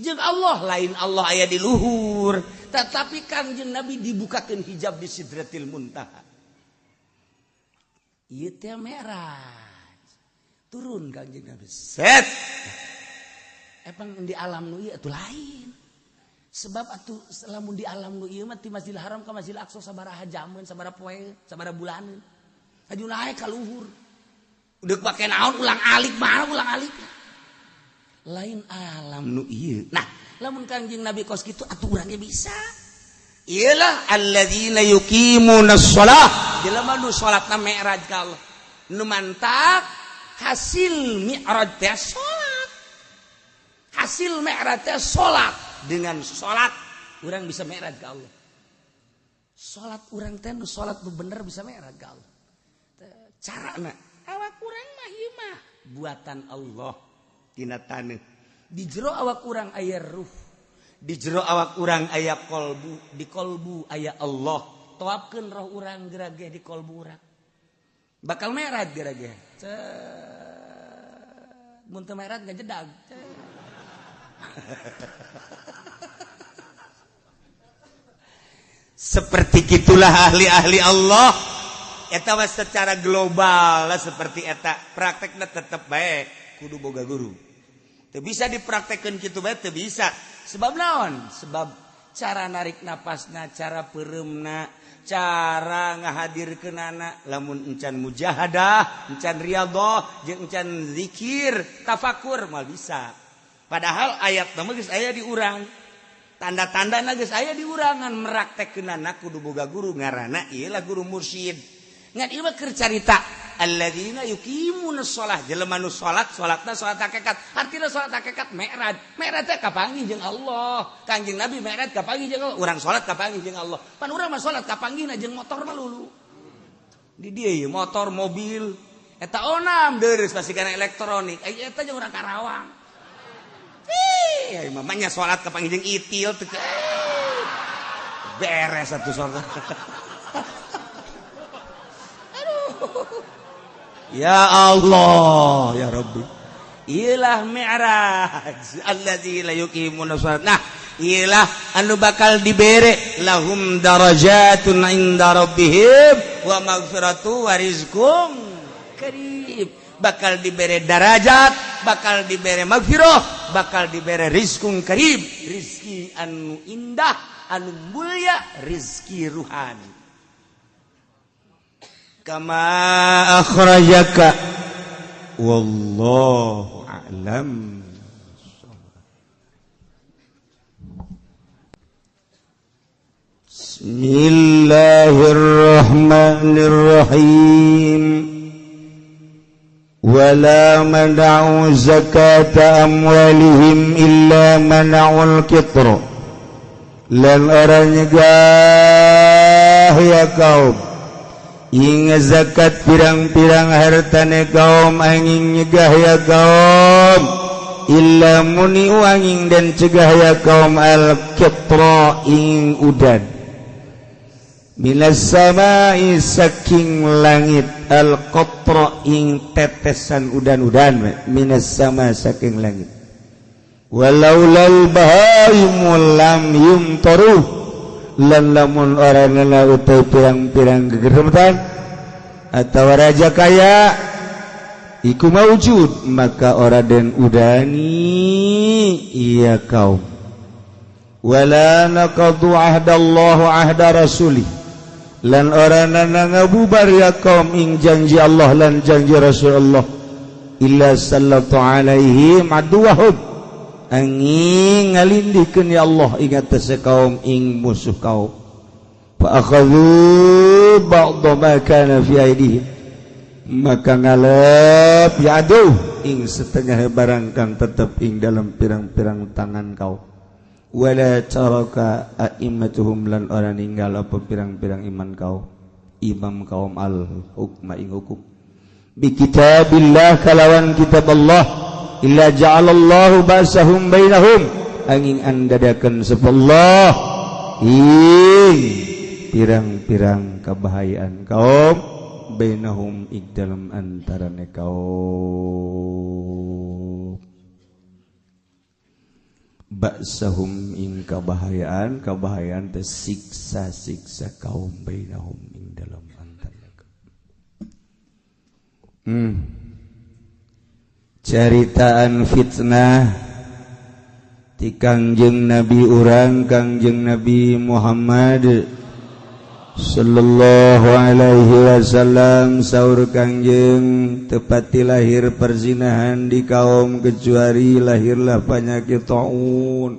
jeung Allah. Lain Allah aya di luhur, tetapi Kangjeng Nabi dibukakeun hijab di Sidratil Muntaha. Ieu teh Mi'raj. Turun Kangjeng Nabi, set. Emang di alam nu ieu atuh lain. Sebab atuh lamun di alam nu ieu mah ti Masjidil Haram ka Masjidil Aqsa sabaraha jameun, sabaraha poe, sabaraha bulaneun. Aju naik ka luhur. Udah pake naon ulang alik mana ulang alik. Lain alam nu ieu. Nah, lamun Kangjeng Nabi kos kitu atuh urang ge bisa. Iyalah alladzina yuqimuna shalah. Jelema nu salatna mi'raj ka Allah. Nu mantak hasil mi'raj teh salat. Hasil mi'raj teh salat. Dengan salat urang bisa mi'raj ka Allah. Salat urang teh nu salat nu bener bisa mi'raj ka Allah. Carana awak urang mah ieu mah buatan Allah tina taneuh. Di jero awak urang aya ruh, di jero awak urang aya kolbu, di kolbu aya Allah. Toapkeun roh urang gerageh di kolbu urang. Bakal mi'raj gerageh. Mun teu mi'raj ngajedag. Seperti gitulah ahli-ahli Allah. Eta mah secara global lah seperti eta, praktekna tetep bae kudu boga guru. Teu bisa dipraktekkeun kitu bae, teu bisa. Sebab naon? Sebab cara narik napasna, cara peureumna, cara ngahadirkeunana lamun encan mujahadah, encan riyadhah, jeung encan zikir, tafakur moal bisa. Padahal ayat mah geus aya di urang. Tanda-tandana geus aya di urangan, meraktekkeunana kudu boga guru, ngaranna ieu lah guru mursyid. Ngan ieu mah keur carita alladzina yuqimuna shalah, jelema nu salat, salatna salat hakikat. Artina salat hakikat mi'raj. Mi'raj teh kapanggih jeung Allah. Kangjeng Nabi mi'raj kapanggih jeung Allah. Urang salat kapanggih jeung Allah. Pan urang mah salat kapanggihna jeung motor mah lulu. Di dieu ieu motor, mobil, eta onam deureuh pasti kana elektronik. Ai eta jeung urang Karawang. Ih, mamanya salat kapanggih jeung itil teu beres atuh salat. Ya Allah, ya Rabbi. Iyalah mi'raj allazi la yuqimuna shalat. Nah, iyalah anu bakal dibere lahum darajatun inda rabbihim wa maghfiratu wa rizqum karim. Bakal dibere darajat, bakal dibere maghfirah, bakal dibere rizqum karim, rizki anu indah, anu mulia, rizki ruhani. Kama akhrajaka wallahu a'lam. Bismillahirrahmanirrahim. Wala mana'u zakata amwalihim illa mana'ul qitra. Lan orang nyegah ya kaum ing zakat pirang-pirang hartane kaum, angin nyegah ya kaum illa muni'u angin dan cegah ya kaum al-qitra ing udan minas sama'i saking langit, al-qatra ing tetesan udan-udan minas sama saking langit. Walaulal bahaimu lam yumtaru, lan lamun orang utai pirang-pirang gegeremtan atau raja kaya iku maujud, maka ora den udani iya kaum. Wala naqadu ahdallahu ahda rasuli, lan ora ngabubar ya kaum ing janji Allah lan janji Rasulullah illa sallatu alaihim aduwahum, angin ngalindihkeun ya Allah ingat tese kaum ing musuh kaum. Fa akhadhu ba'dha ma kana fi aidihim, maka ngalep ya aduh ing setengah barang kang tetep ing dalam pirang-pirang tangan kau. Wala taraka a'immatuhum lan ora ninggal apa pirang-pirang iman kau, imam kaum al hukma ing hukum bi kitabillah kalawan kitab Allah illa ja'alallahu ba'sahum bainahum, angin andadakeun sapa Allah ing pirang-pirang kabahayaan kaum bainahum ing dalem antarane kaum ba'sahum ing kabahayaan kabahayaan teh siksa-siksa kaum bainahum ing dalem antara Caritaan fitnah ti Kangjeng Nabi urang Kangjeng Nabi Muhammad sallallahu alaihi wasallam saur Kangjeng tepati lahir perzinahan di kaum kecuali lahirlah penyakit taun,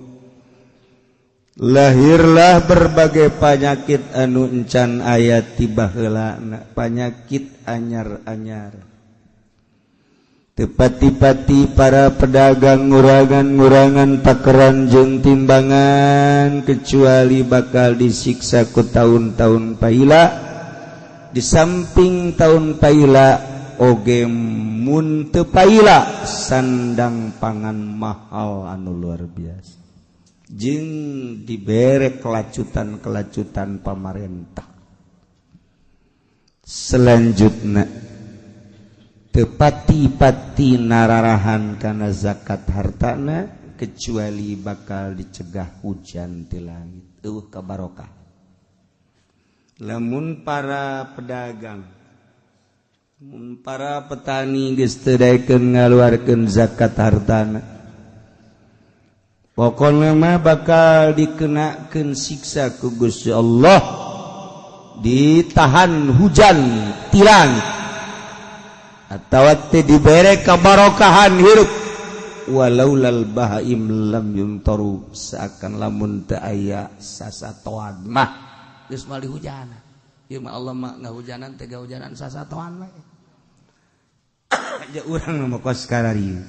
lahirlah berbagai penyakit anu encan aya ti baheulana, penyakit anyar-anyar. Tepati-pati para pedagang ngurangan-ngurangan takaran jeung timbangan kecuali bakal disiksa ku tahun-tahun paila. Di samping tahun paila oge mun teu paila sandang pangan mahal anu luar biasa jeung dibere kelacutan-kelacutan pamarentah. Selanjutna tepati-pati nararahan kana zakat hartana kecuali bakal dicegah hujan ti langit eueuh kabarokah. Lamun para pedagang, mun para petani geus teu daekeun ngaluarkeun zakat hartana, pokona mah bakal dikenakeun siksa ku Gusti Allah, ditahan hujan ti langit atawa teh dibere kabarokahan hirup. Walaulal bahaim lam yuntaru, seakan lamun teu aya sasatoan mah geus mali hujana. Ieu mah Allah mah ngahujanan teh gahujanan sasatoan we. Ja urang mah kos kararieu.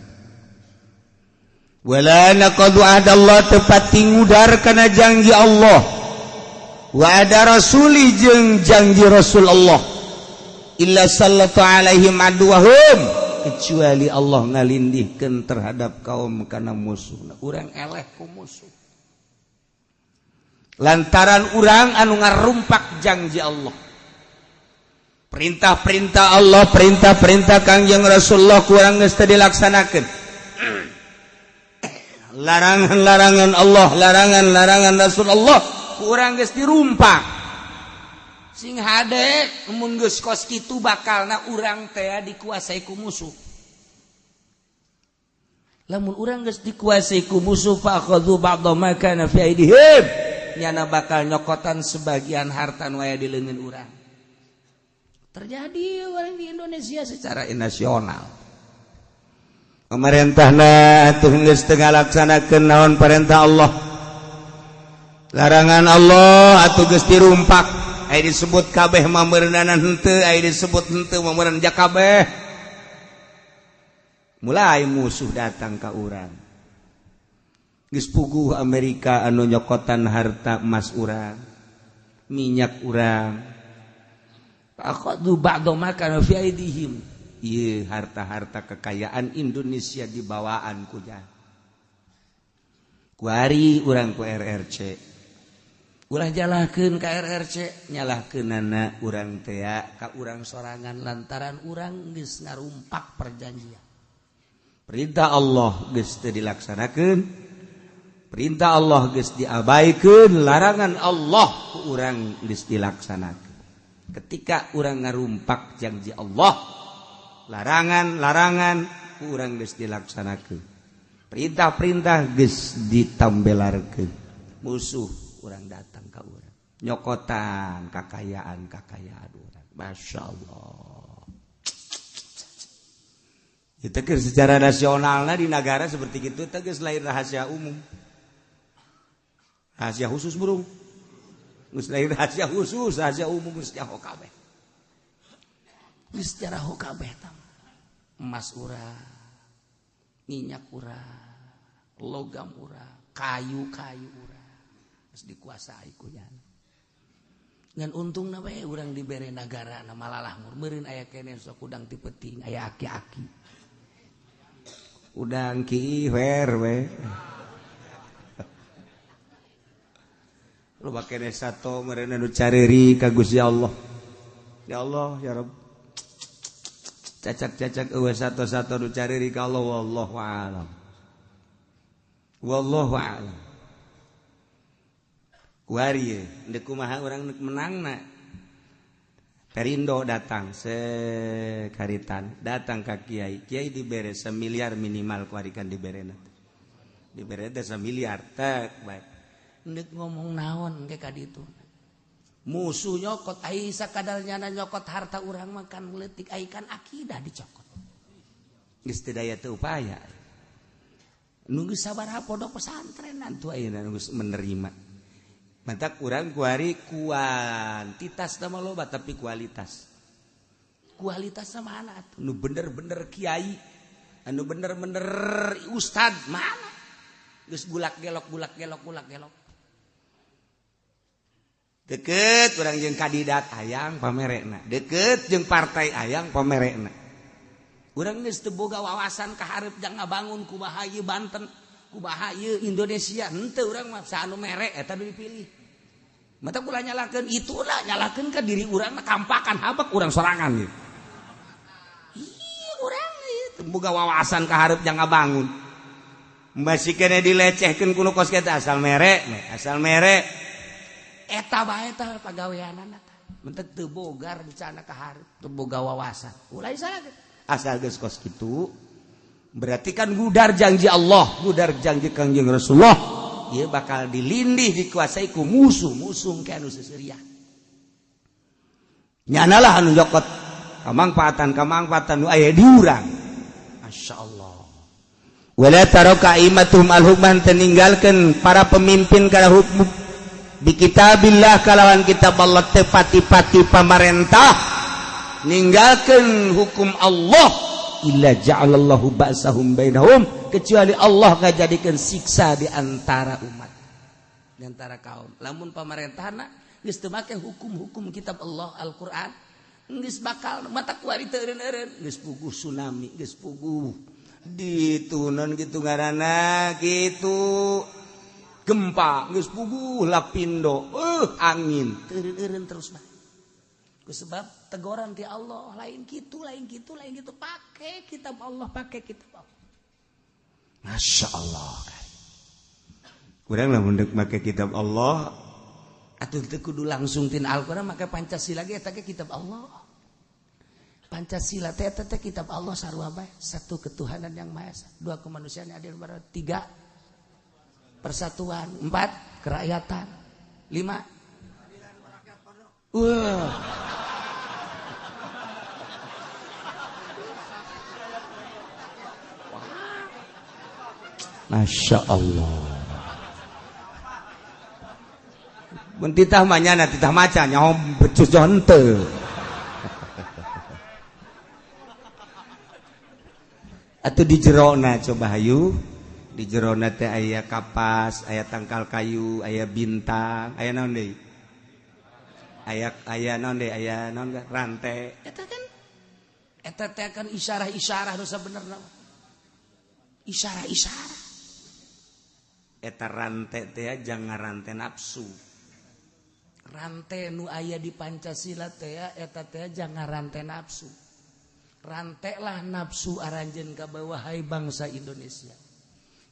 Wala naqadu ahdallah, tepati ngudar kana janji Allah, wa ada rasuli jeung janji Rasul Allah, illa sallatu alaihim aduwahum, kecuali Allah ngalindihkeun terhadap kaum kana musuh. Urang eleh ku musuh lantaran urang anu ngarumpak janji Allah, perintah-perintah Allah, perintah-perintah Kangjeng Rasulullah kurang geus teu dilaksanakeun, larangan-larangan Allah, larangan-larangan Rasulullah kurang geus dirumpak. Sing hade mun geus kos kitu bakalna urang teh dikuasai ku musuh. Lamun urang geus dikuasai ku musuh, fa akhadhu ba'dha ma kana fi aidihim, nyana bakal nyokotan sebagian harta nu aya di leungeun urang. Terjadi orang di Indonesia secara nasional. Pemerintahna atuh geus teu ngalaksanakeun naon perintah Allah, larangan Allah atuh geus dirumpak. Aya disebut kabeh mameureunana henteu, aya disebut henteu mameureun ja kabeh. Mulai musuh datang ka urang. Geus puguh Amerika anu nyokotan harta emas urang, minyak urang. Akhadhu ba'dha ma kana fi aidihim. Ieu harta-harta kekayaan Indonesia dibawaan ku jan. Kuari urang ku RRC. Ulah jalahkeun ka RRC, nyalahkeunana urang tea ka urang sorangan lantaran urang geus ngarumpak perjanjian. Perintah Allah geus teu dilaksanakeun, perintah Allah geus diabaikeun, larangan Allah ku urang geus dilaksanakeun. Ketika urang ngarumpak janji Allah, larangan-larangan ku urang geus dilaksanakeun, perintah-perintah geus ditambelarkeun, musuh urang datang ka urang nyokotan kakayaan-kakayaan urang. Masya Allah. Itu secara nasionalnya di negara seperti itu tegas lain rahasia umum, rahasia khusus burung, geus lain rahasia khusus, rahasia umum geus nyaho kabeh, geus jaraho kabeh tah. Emas urang, minyak urang, logam urang, kayu-kayu urang geus dikuasai ku nyana. Ngan untungna we urang dibere nagara na malalah meureun aya keneh sok udang ti peuting aya aki-aki. Udang ki wer we. Loba keneh sato meureun anu careri ka Gusti Allah. Ya Allah ya Rabb. Cacak-cacak eueuh satu-satu nu cariri ka Allah wallahu a'lam. Wallahu a'lam. Kuari ye, deuk kumaha urang deuk menangna. Perindo datang sekaritan, datang ka kiai. Kiai dibere 1 miliar minimal kuari kan diberena. Dibere teh 1 miliar tek bae. Deuk ngomong naon ke ka ditu. Musuh nyokot ai sakadarnya nyokot harta urang makan leutik ai kan akidah dicokot. Geus teu daya teu upaya. Nunggu sabaraha pondok pesantren atuh ayeuna geus menerima. Mantak urang kuari kuantitas sama loba tapi kualitas. Kualitasna mana atuh? Nu bener-bener kiai, anu bener-bener ustad mana? Geus gulak gelok gulak gelok gulak gelok. Deket urang jeung kandidat hayang pamerekna, deket jeung partai hayang pamerekna. Urang geus teu boga wawasan ka hareup jang ngabangun kumaha ieu Banten, kumaha ieu Indonesia, henteu urang mah saha anu mere eta nu dipilih. Mata kula nyalakeun itulah nyalakeun ka diri urang mah kampakan habek urang sorangan ieu. Ih urang ieu teu boga wawasan ka hareup jang ngabangun. Masih kene dilecehkeun ku nu kos kitu asal mere, asal mere. Eta bae tah pagaweanana tah. Mentek teu boga rencana ka hareup, teu boga wawasan. Ulah salah asal geus kos kitu berarti kan gudar janji Allah, gudar janji Kangjeng Rasulullah. Ieu bakal dilindih dikuasai ku musuh-musuh ke anu seseriah. Nyana lah anu nyokot kamangfaatan nu aya di urang. Masya Allah. Wala taraka imatum al-hukman teninggalkeun para pemimpin kana hukum bi kitabillah kalawan kitab Allah teu pati-pati pamarentah ninggalkeun hukum Allah illa ja'alallahu ba'sahum bainahum kecuali Allah ngajadikeun siksa di antara umat, di antara kaum. Lamun pamarentahna geus teu make hukum-hukum kitab Allah Al-Qur'an geus bakal mata kuari teu eureun-eureun geus puguh tsunami, geus puguh ditunon kitu ngaranna kitu gempa, geus puguh lapindo, angin teureun-eureun terus mah. Sebab teguran ti Allah lain kitu, lain kitu, lain kitu, pakai kitab Allah, pakai kitab Allah. Masya Allah. Kurang lah mundek make kitab Allah. Atuh teu kudu langsung tina Al-Qur'an make Pancasila ge eta ge kitab Allah. Pancasila teh eta teh kitab Allah sarua bae. Satu ketuhanan yang Maha Esa, dua kemanusiaan yang adil dan tiga persatuan, empat kerakyatan, lima wah. Masya Allah. Mentitah manyana titah maca nyaho becus jonte. Atuh di jerona coba hayu. Di jerona teh aya kapas, aya tangkal kayu, aya bintang, aya naon deui? Aya naon deui? Aya naon rantai. Eta kan eta teh kan isyarah-isyarah nu sabenerna. Isyarah-isyarah. Eta rantai teh jangan rantai nafsu. Rantai nu aya di Pancasila teh eta teh jangan rantai nafsu. Rantai lah nafsu aranjeun ka bawah hai bangsa Indonesia.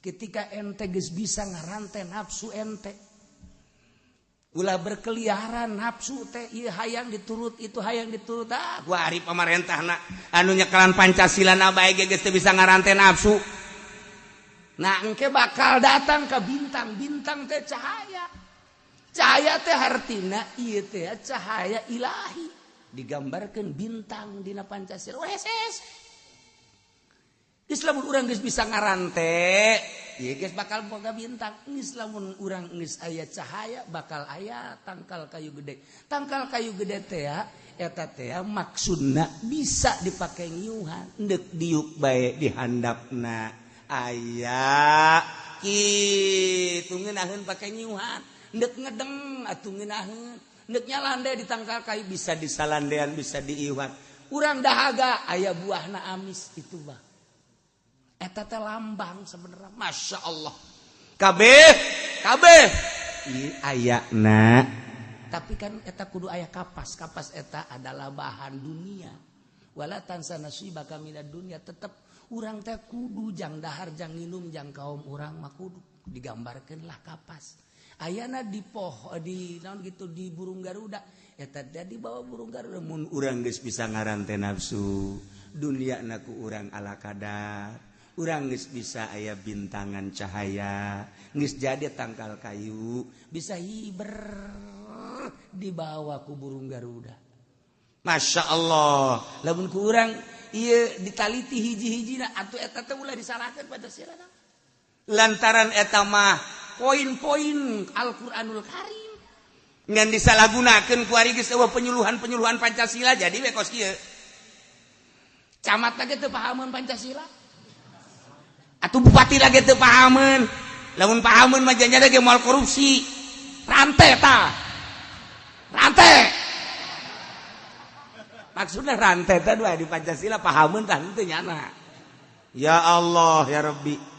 Ketika ente geus bisa ngarantai nafsu ente, ulah berkeliaran nafsu teh ieu hayang diturut itu hayang diturut. Ah, gua ari pamarentahna anu nyekelan Pancasila na bae ge geus teu bisa ngarantai nafsu. Nah, engke bakal datang ke bintang, bintang teh cahaya. Cahaya teh hartina ieu teh cahaya ilahi. Digambarkeun bintang dina Pancasila. Weses. Geus lamun urang geus bisa ngarante, ieu geus bakal boga bintang. Geus lamun urang geus aya cahaya, bakal aya tangkal kayu gede. Tangkal kayu gede teh eta teh maksudna bisa dipake ngiuhan, deuk diuk bae di handapna. Aya kitu ngeunaheun pake nyiuhan, deuk ngedeng atuh ngeunaheun, deuk nyalande di tangkal kayu bisa disalandean, bisa diiuhan. Urang dahaga aya buahna amis itu bah. Eta teh lambang sebenarnya. Masya Allah. Kabeh, kabeh. Ieu ayana. Tapi kan eta kudu aya kapas. Kapas eta adalah bahan dunia. Wala tansa nasibaka minad dunya, tetep urang teh kudu jang dahar, jang nginum, jang kaum urang mah kudu digambarkeun lah kapas. Ayana di poh di naon gitu di burung garuda eta teh dibawa burung garuda. Mun urang geus bisa ngarante nafsu, dunia na ku urang ala kadar, urang geus bisa aya bintangan cahaya, geus jadi tangkal kayu bisa hiber dibawa ku burung garuda. Masya Allah. Lamun ku urang ieu ditaliti hiji-hijina atuh eta teh ulah disalahkeun Pancasila lantaran eta mah poin-poin Al-Qur'anul Karim. Ngan disalahgunakeun ku ari geus eueuh penyuluhan-penyuluhan Pancasila jadi we kos kieu. Camat lagi teu pahameun Pancasila atuh, bupati lagi teu pahameun. Lamun pahameun mah janya ge moal korupsi. Rantai ta, rantai maksudnya, rantai teh dua di Pancasila pahameun tah henteu nyana. Ya Allah ya Rabbi.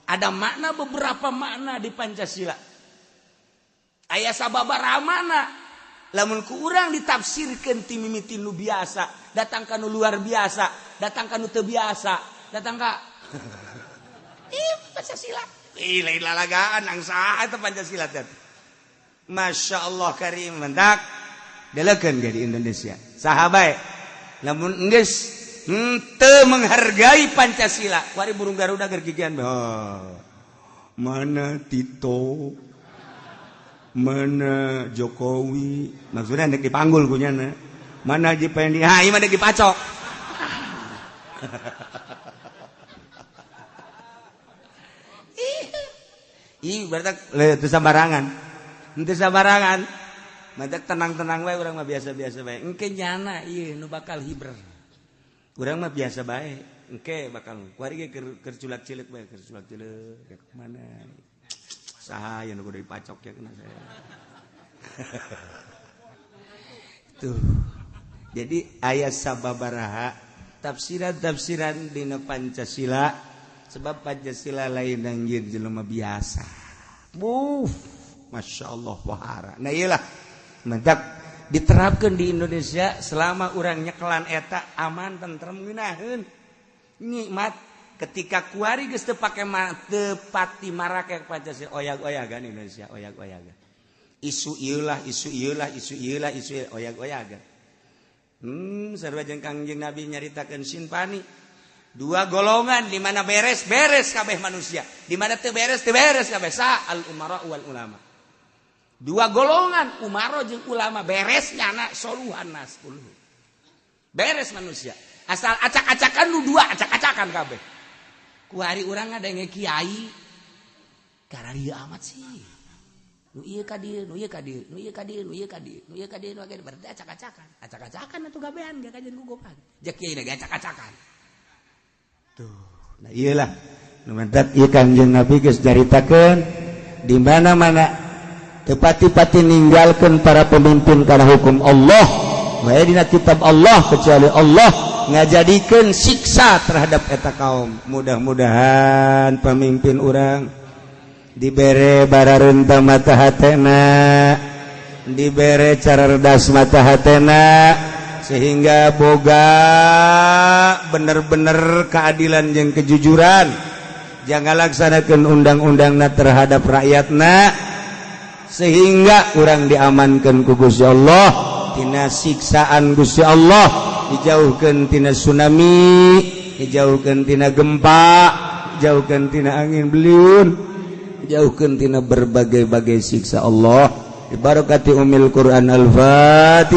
Ada makna, beberapa makna di Pancasila aya sababaraha mana lamun ku urang ditafsirkeun ti mimiti nu biasa datang ka nu luar biasa, datang ka nu teu biasa, datang ka ih Pancasila. Ih, lain lalagaan ang saha eta Pancasila teh. Masya Allah Karim, mentak delekeun ge di Indonesia saha bae lamun geus henteu menghargai Pancasila, kuari burung Garuda keur gigian, oh. Mana Tito, mana Jokowi, maksudnya hendak dipanggul kunyana, mana Haji Pendi, ha ieu mah dipacok. Ih, berarti itu sembarangan, itu sembarangan. Mantak tenang-tenang wae, urang mah biasa-biasa bae. Engke nyana ieu nu bakal hiber. Urang mah biasa bae. Engke bakal kuari ge keur culak-cileuk bae, keur culak-cileuk ke mana? Saha yang kudu dipacok ya kena saya. Tuh. Jadi aya sababaraha tafsiran-tafsiran dina Pancasila, sebab Pancasila lain anjir jelema biasa. Masya Allah wahara. Nah iyalah, mentak diterapkan di Indonesia selama urang nyekelan eta aman, tentrem, ngeunaheun, nikmat. Ketika kuari geus teu pake teu pati marake Pancasila, oyag-oyagan Indonesia, oyag-oyagan isu ieu lah, isu ieu lah, isu ieu lah, isu oyag-oyagan. Sarua jeung Kangjeng Nabi nyaritakeun sinfani, dua golongan di mana beres beres kabeh manusia, di mana teu beres teu beres kabeh, sa al umara wal ulama. Dua golongan umaro jeung ulama beres nyana soluhan nas kulluhum. Beres manusia asal acak-acakan nu dua acak-acakan kabeh. Kuari urang ngadenge kiai kararieu amat sih, nu ieu ka dieu, nu ieu ka dieu, nu ieu ka dieu, nu ieu ka dieu, nu ieu ka dieu, nu ieu berarti acak-acakan, acak-acakan atuh gabean ge kajian ku gopan jak kiai ge acak-acakan tuh. Nah iyalah nu mentak ieu Kangjeng Nabi geus nyaritakeun di mana-mana tepati-pati ninggalkeun para pemimpin karena hukum Allah bae dina kitab Allah, kecuali Allah ngajadikeun siksa terhadap eta kaum. Mudah-mudahan pemimpin urang dibere bararenta mata hatena, dibere cerdas mata hatena, sehingga boga bener-bener keadilan jeung kejujuran, jangan laksanakan undang-undangna terhadap rakyatna, sehingga urang diamankan ku Gusti Allah tina siksaan Gusti Allah, dijauhkan tina tsunami, dijauhkan tina gempa, dijauhkan tina angin beliung, dijauhkan tina berbagai-bagai siksa Allah. Dibarokati umil Quran. Al-Fatihah.